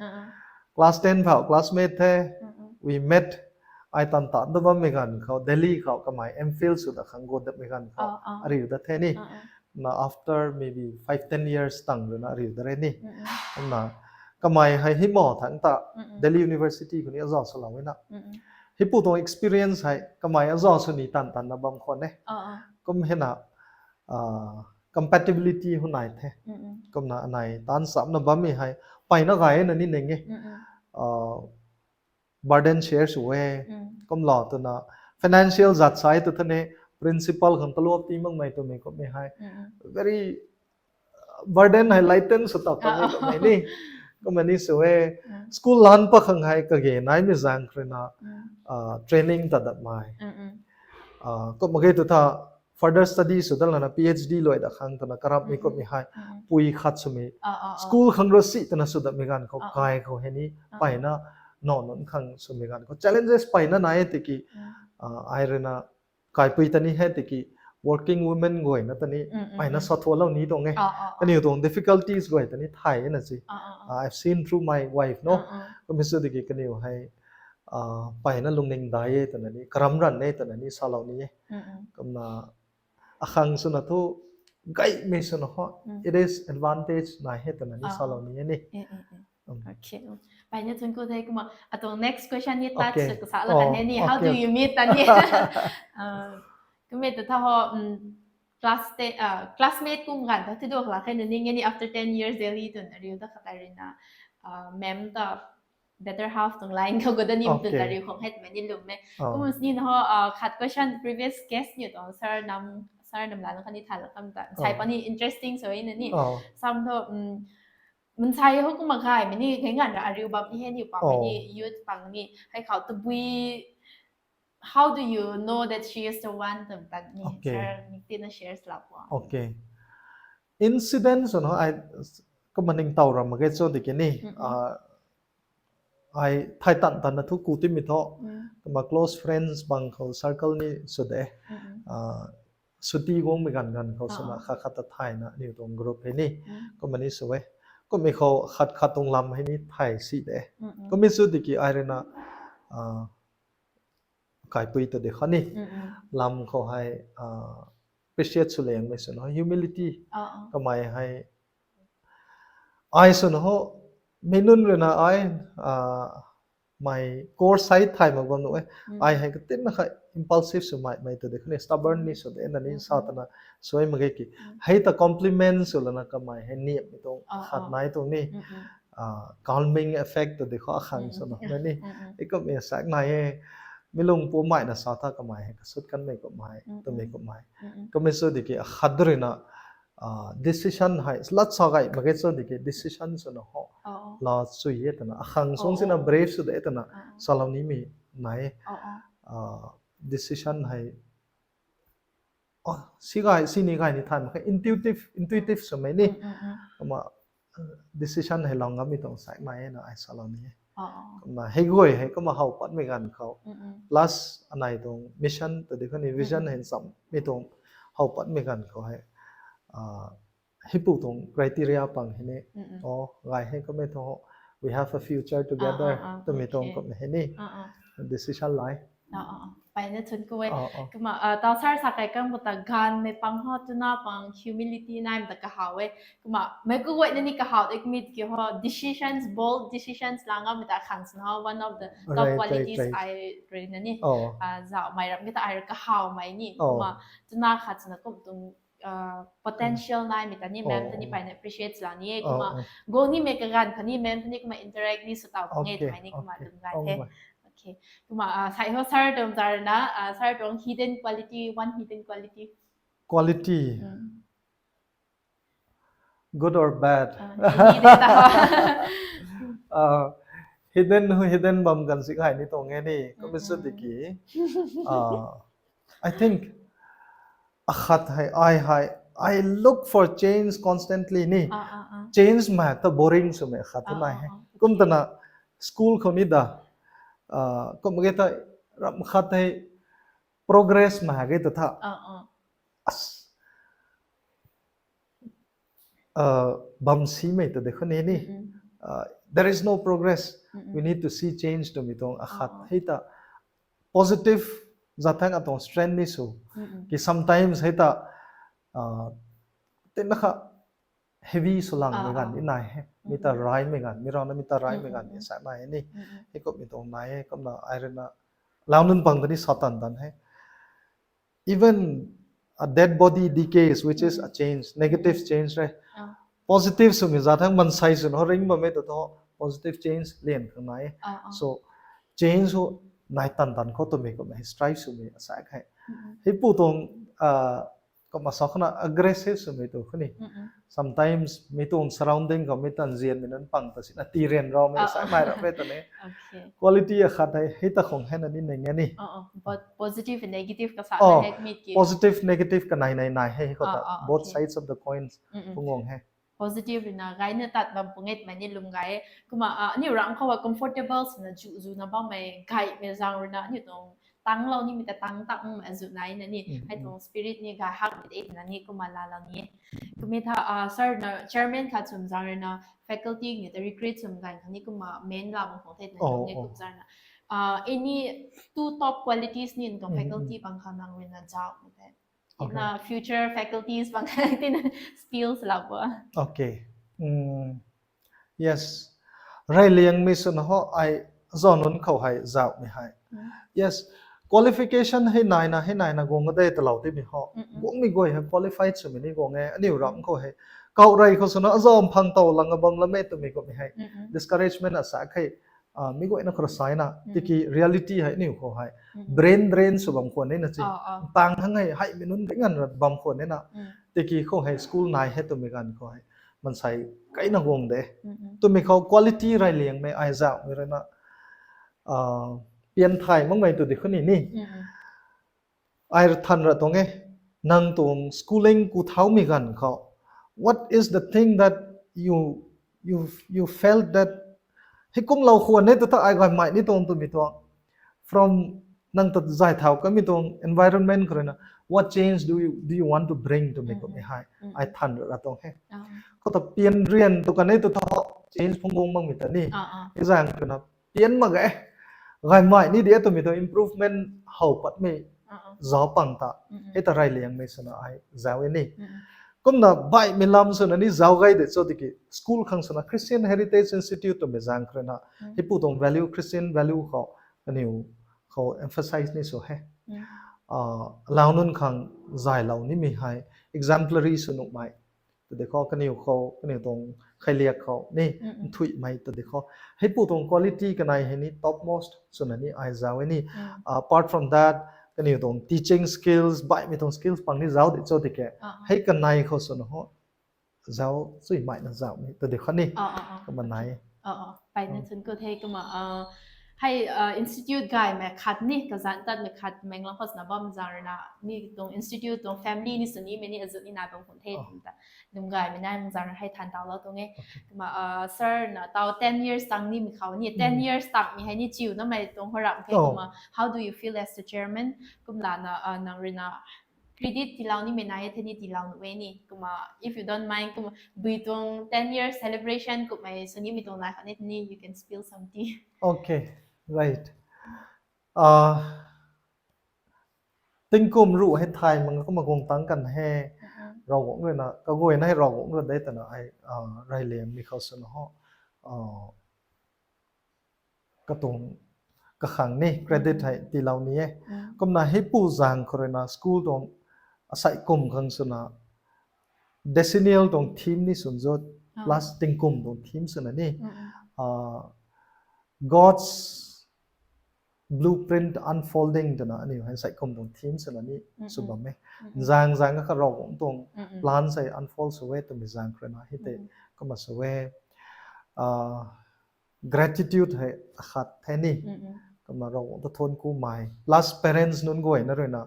Class ten phau classmate the. We met. Ai tan tan da bammei ganv khou Delhi khou kamei M.Phil sw da khang go datmei ganv khou ariu dat the ni. Na after maybe five ten years tang ruina ariu dat re ni. Na kamei hei himo thangc ta Delhi University khou ni azauc swlou na. Hipu tuang experience hei kamei azauc sw ni tan tan na bam khwan e. Kum hena compatibility hu nai the. Kumna anei tan chamna bammei hei mpeyna gay na ni ning e. Burden share sw e. Kumlou twna financial zat sai tu thane, principal khang taluap ti makmei twmei kummei hei very burden hei lighten sw tap tamei kummei ni. Kumna ni sw e. School lan pa khang hei kage naimei zaeng khou ruina training ta datmei. Kumna ge tu tha further study sw dat lana PhD luai dat khang twna karamhmei kummei hei pui khat swmei school khang rasi twna sw datmei ganv khou kai khou hei ni mpeyna naw nunc khang swmei ganv khou challenges mpeyna nai e tiki ai ruina kaipui ta ni hei tiki working woman guayna ta ni mpeyna sathualou ni tuang e. Kaniw tuang difficulties guay ta ni thay e na si. I've seen through my wife no. Kummei sw tiki kaniw hei mpeyna lungning dai e twna ni karam ranv e twna ni salou ni e. Kumna akhang swna thu gaymei swna ho it is advantage nai e twna ni salou ni e ni. Mpeyna thun ku the. Kumna atuang next question ni tat sw kasa la kan e ni, how do you meet ta ni? Kummei tu tha ho classmate kum ganv ta thi du khalak khe na ni nge ni after ten years Delhi tun ariu dat khat ai ruina ma'am ta better half tuang line khou go dat ni tun ariu khang hei twmei ni lwm e. Kum sini na ho khat question previous guest niw tuang sir nam, sir nam lana khatni than la kam ta sai pa ni interesting sw e na ni. Sam thu mansei hou kumna gaymei ni kei nganv ra ariu bam ni hei niw pammei ni youth pang ni hei khou tabui how do you know that she is the one twmei ta ni sir nik tina share sla pua. Incident sw na ai kumna ningtow ra mak ge cho tiki ni ai thay tan tan na thu ku timei thu kumna close friends bang khou circle ni sw de. Suti guangmei ganv ganv khou swna khat khat ta thayna aniw tuang group hei ni kumna ni sw e. Kummei khou khat khat tuang lam hei ni thay si de. Kummei sw tiki ai ruina kaipui ta de kha ni lam khou hei appreciate sw liangmei swna humility kamei hei ai swna ho mei nunc ruina ai mei course hei thay mak bam nuh e. Ai hei katinna kha impulsive swmei mei ta de kha ni stubborn ni sw de na ni sa tana suai mak ge ki hei ta compliment sw lana kamei hei niamhmei tuang khat nai tuang ni calming effect ta de kha akhang swna na ni. Ikummei sak nai e. Mi lung pumei na sa tha kamei hei kasut kanmei kummei twmei kummei kummei sw tiki akhat ruina decision hei lat sa gay mak ge cho tiki decision swna ho la chui e twna akhang sung sina brave sw de twna salou nimei nai. Decision hei si gay sini gay ni thay mak khe intuitive intuitive swmei ni kumna decision hei lou ngammei tuang sak nai e na ai salou ni e. Kumna hei guay hei kumna how patmei ganv khou plus anei tuang mission ta de kha ni vision hei nchammei tuang how patmei ganv khou hei hipu tuang criteria pang hei ni o gay hei kummei thu we have a future together twmei tuang kummei hei ni decision lai. Mpeyna thun ku e. Kumna taw sir sa kai kam khou ta ganvmei pang ho twna pang humility naimei ta kahaw e. Kumna meic ku guayna ni kahaw de kummei ki ho decisions, bold decisions la ngammei ta khang swna ho one of the top qualities ai ruina ni zauhmei ram ki ta ai kahawmei ni kumna twna khat swna kum tuang potential naimei ta ni ma'am ta ni mpeyna appreciate la ni e. Kumna guang nimei kaganv khatni ma'am ta ni kumna interact ni sw taw pang e twmei ni kumna lwm gay the. Kumna sai ho sir tuang zarna sir tuang hidden quality, one hidden quality. Quality, good or bad? Hidden hu hidden bam ganv si gay ni tuang e ni kummei sw tiki I think akhat hei ai hei I look for change constantly ni. Change mak ta boring swmei akhat tu nai he. Kum tana school khou ni da kum ge ta ram khat hei progress mak ge ta tha. bam simei ta de khou ni ni, there is no progress, we need to see change twmei tuang akhat hei ta positive zat thang atuang strength ni sw ki sometimes hei ta tina kha heavy sw langmei ganv ni nai he, mi ta raimei ganv, mi rana mi ta raimei ganv ni sa nai he ni, hei kumhmei tuang nai he. Kumna ai ruina lau nunc pang ta ni sa tan tan he, even a dead body decays, which is a change, negative change re. Positive swmei zat thang mansei swna ringbammei ta thu positive change lian khang nai e. So change hu nai tan tan khou twmei kumna hei strive swmei asa khe. Heipu tuang kumna sa khana aggressive swmei tu khou ni, sometimes mi tuang surrounding khou mi tan zianmei nunc pang ta sina tii rian raumei sa nai ra pe ta ni. Quality akhat hei hei ta khang hei na ni ning e ni. Positive negative kanei nai nai hei khou ta both sides of the coins pungong hei. Positive ruina gayna tat bam pung e twmei ni lwm gay e. Kumna aniu ramh khou a comfortable swna zu zuna bammei gaymei zaeng ruina aniu tuang tanglou nimei ta tang tak mei azu nai na ni hei tuang spirit ni gay hakmei de twna ni kumna laalou ni e. Kummei tha sir na chairman khat swm zaeng ruina faculty ni ta recruit swm ganv khang ni kumna main la bam khang the twna ni kum zaeng na any two top qualities ni tuang faculty bang khang nang ruina zauhmei the, na future faculties bang khang tina skills laa bo. Yes, reyliangmei swna ho ai zauc nunc khou hei zauhmei hei, yes, qualification hei naina hei naina guang de talou timei ho, guangmei guay hei qualified swmei ni guang e. Aniu ramh khou hei kau rey khou swna azauc mphang tow lang a bam lam e twmei kummei hei discouragement asa khe. Mi guayna khou rui sa na tiki reality hei aniu khou hei brain drain sw bam khwan nina chi, tang hang hei heimei nunc dei nganv ra bam khwan nina, tiki khou hei school nai he twmei ganv khou hei mansei kaina guang de twmei khou quality reyliangmei ai zauhmei ruina pian thay makmei tu di khou ni ni ai than ra tuang e. Nang tuang schooling ku thaumei ganv khou what is the thing that you you you felt that heikumlou khwan e tu ta ai gaymei ni tuang twmei tuang from nang ta zay thau kamei tuang environment khou ruina what change do you do you want to bring twmei kummei hei ai than ra tuang he. Khou ta pian rian tu kan e tu tha change phung guang makmei ta ni, exam twna pian mak e, gaymei ni de twmei tuang improvement how patmei zauc pang ta hei ta reyliangmei swna ai zauc e ni. Kumna baihmei lam swna ni zauc gay de cho tiki school khang swna Christian Heritage Institute twmei zaeng khou ruina heipu tuang value, Christian value khou kaniw khou emphasize ni sw he. Lau nunc khang zaylou nimei hei exemplary sw nuhmei ta di khou kaniw khou kaniw tuang kheiliak khou ni nthuihmei ta di khou heipu tuang quality kanei hei ni topmost swna ni ai zauc e ni. Apart from that kaniw tuang teaching skills, baihmei tuang skills pang ni zauc de cho tiki hei kanei khou swna ho zauc chuimei na zauhmei ta di khou ni kumna nai. Paina thun ku the kumna hei institute gaymei khat ni kazanc tatmei khat Menglong khou swna bam zaeng ruina ni tuang institute tuang family ni sw nimei ni azu ni na tuang khun the twna ta lwm gaymei nai zaeng rui hei than taulou tuang e. Kumna sir na tau ten years tang nimei khou ni ten years tangmei hei ni chiu namei tuang ho ramh the kumna how do you feel as the chairman? Kumlana nang ruina credit tiilou nimei nai e the ni tiilou nuh e ni. Kumna if you don't mind kumna bui tuang ten years celebration kummei sw nimei tuang nai khat ni the ni you can spill some tea. Okay, right. Tingkum ruh hei thay mak kumna guang tang kan he. Ravguangc ruina kaguayna hei Ravguangc rui de twna ai reyliangmei khou swna ho katuang kakhang ni credit hei tiilou ni e. Kumna heipu zaeng khou ruina school tuang asei kum khang swna decennial tuang theme ni swn zut plus tingkum tuang theme swna ni God's blueprint unfolding twna aniu hei seikum tuang theme swna ni sw bam e. Zaeng zaeng kha Ravguangc tuang plan sei unfold sw e twmei zaeng khou ruina hei tei kumna sw e. Gratitude hei akhat the ni. Kumna Ravguangc ta thuanc kumei plus parents nunc guayna ruina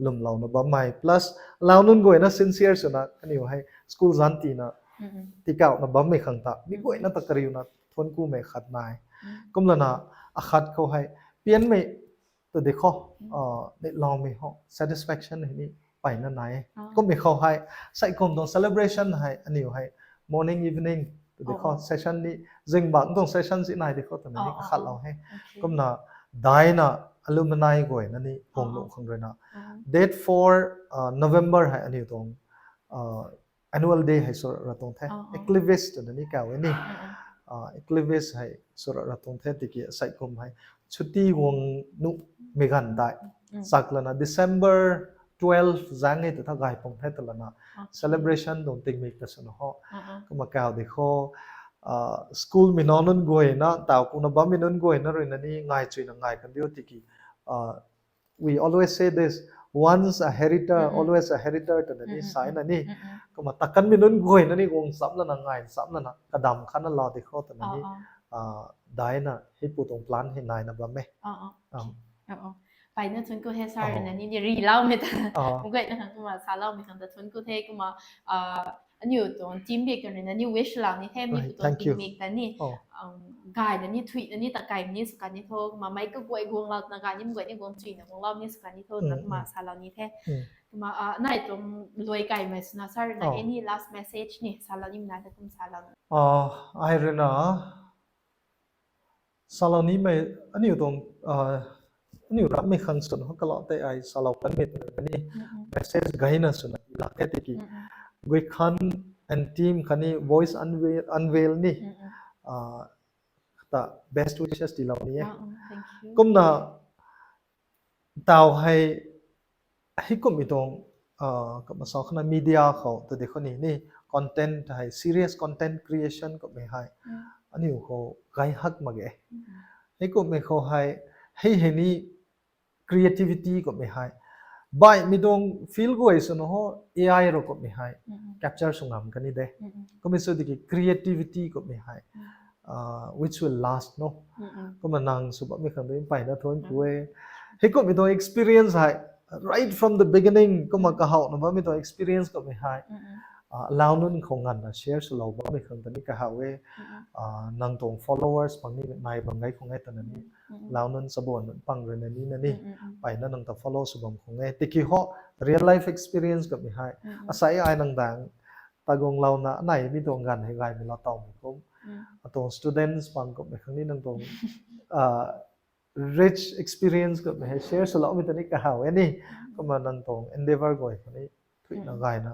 lwmlouna bammei plus lau nunc guayna sincere swna kaniw hei school zanc tiina tikauhna bammei khang ta mi guayna ta kariuna thuanc kumei khat nai. Kumlana akhat khou hei pianmei ta di khou neihloumei ho satisfaction hei ni peyna nai e. Kummei khou hei seikum tuang celebration hei aniu hei morning evening tw di khou session ni, zingbangc tuang session si nai di khou twna ni kakhatlou he. Kumna daina alumni guayna ni guang nuh khang ruina date four November hei aniu tuang annual day hei sw ra tuang the. Eclipse twna ni kaw e ni. Eclipse hei sw ra tuang the tiki asei kum hei chuti guang nuhmei ganv dai chak lana December twelve zaeng e ta tha gay pung the twlana celebration tuang tingmik ta swna ho. Kumna kaw di khou school mei nac nunc guayna, taw kuna bammei nunc guayna ruina ni ngai chuyna ngai kan diu tiki we always say this, once a heritor, always a heritor twna ni sa na ni. Kumna takanmei nunc guayna ni guang cham lana ngai cham lana kadam khatna lou di khou twna ni daina hei pu tuang plan hei naina bam e. Mpeyna thuanc ku the sir ruina ni ni riloumei ta guayna khang kumna saloumei khang ta thuanc ku the. Kumna aniu tuang team bik tuang ruina ni wish lou ni the, mi pu tuang team bik ta ni gayna ni thuina ni ta kaimei ni sw kan ni tho. Kumna meic kaguay guanglou twna gay ni guay ni guang chuyna guanglou ni sw kan ni tho twna kumna salou ni the. Kumna nai tuang luai kaimei swna sir ruina any last message ni salou nimei na ta kum salou na. Ai ruina salou nimei, aniu tuang aniu rammei khang swna ho kalou tei ai salou kanmei twna ni message gayna swna lak e tiki Guikhan and team khatni Voice Unveil, Unveil ni ta best wishes tiilou ni e. Kumna taw hei heikumhmei tuang kumna sa khana media khou ta di khou ni ni content hei serious content creation kummei hei aniu khou gay hak mak ge. Heikumhmei khou hei hei hei ni creativity kummei hei baihmei tuang field guay swna ho AI rui kummei hei capture sw ngam kan ni de. Kumna sw tiki creativity kummei hei which will last no. Kumna nang sw bammei khang tu mpeyna thuanc ku e. Heikumhmei tuang experience hei right from the beginning kumna kahowna bammei tuang experience kummei hei lau nunc khou nganvna share swlou bammei khang ta ni kahaw e. Nang tuang followers pang ni nai bam gay khang e twna ni lau nunc chabuan nunc pang ruina ni na ni mpeyna nang ta follow sw bam khang e. Tiki ho real life experience kummei hei asei ai nang dang taguanglouna anaimei tuang ganv hei gaymei lou tawmei kum atuang students pang kummei khang ni nang tuang rich experience kummei hei share swloumei ta ni kahaw e ni. Kumna nang tuang endeavour guay khou ni thuina gayna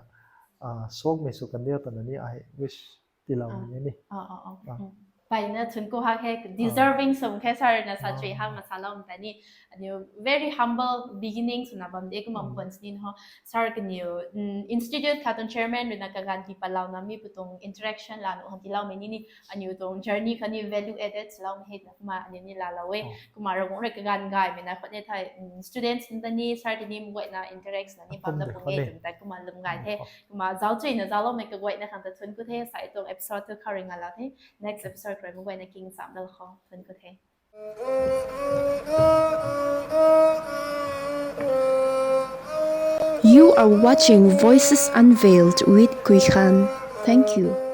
suakmei sw kan diu twna ni ai wish tiilou ni e ni. Mpeyna thuanc ku hak he, deserving sw khe sir ruina sa chui hak ma saloumei ta ni. Aniu very humble beginning swna bam de kumna khwan sini ho. Sir kaniw institute khat tuang chairman ruina kaganv tii patlouna mi pu tuang interaction lana khang tiiloumei ni ni aniu tuang journey khou ni value added swloumei hei twna kumna aniu ni laalou e. Kumna Ravguangc rui kaganv gaymei na khwan e thei students nunc ta ni sir ta ni mguayna interact swna ni bam na pung e twmei ta kumna lwm gay the. Kumna zauc chuyna zaucloumei kaguayna khang ta thuanc ku the. Sai tuang episode tu khou rui ngalou the. Next episode khou rui mguayna king chamlou khou thuanc ku the. You are watching Voices Unveiled with Kuikhan. Thank you.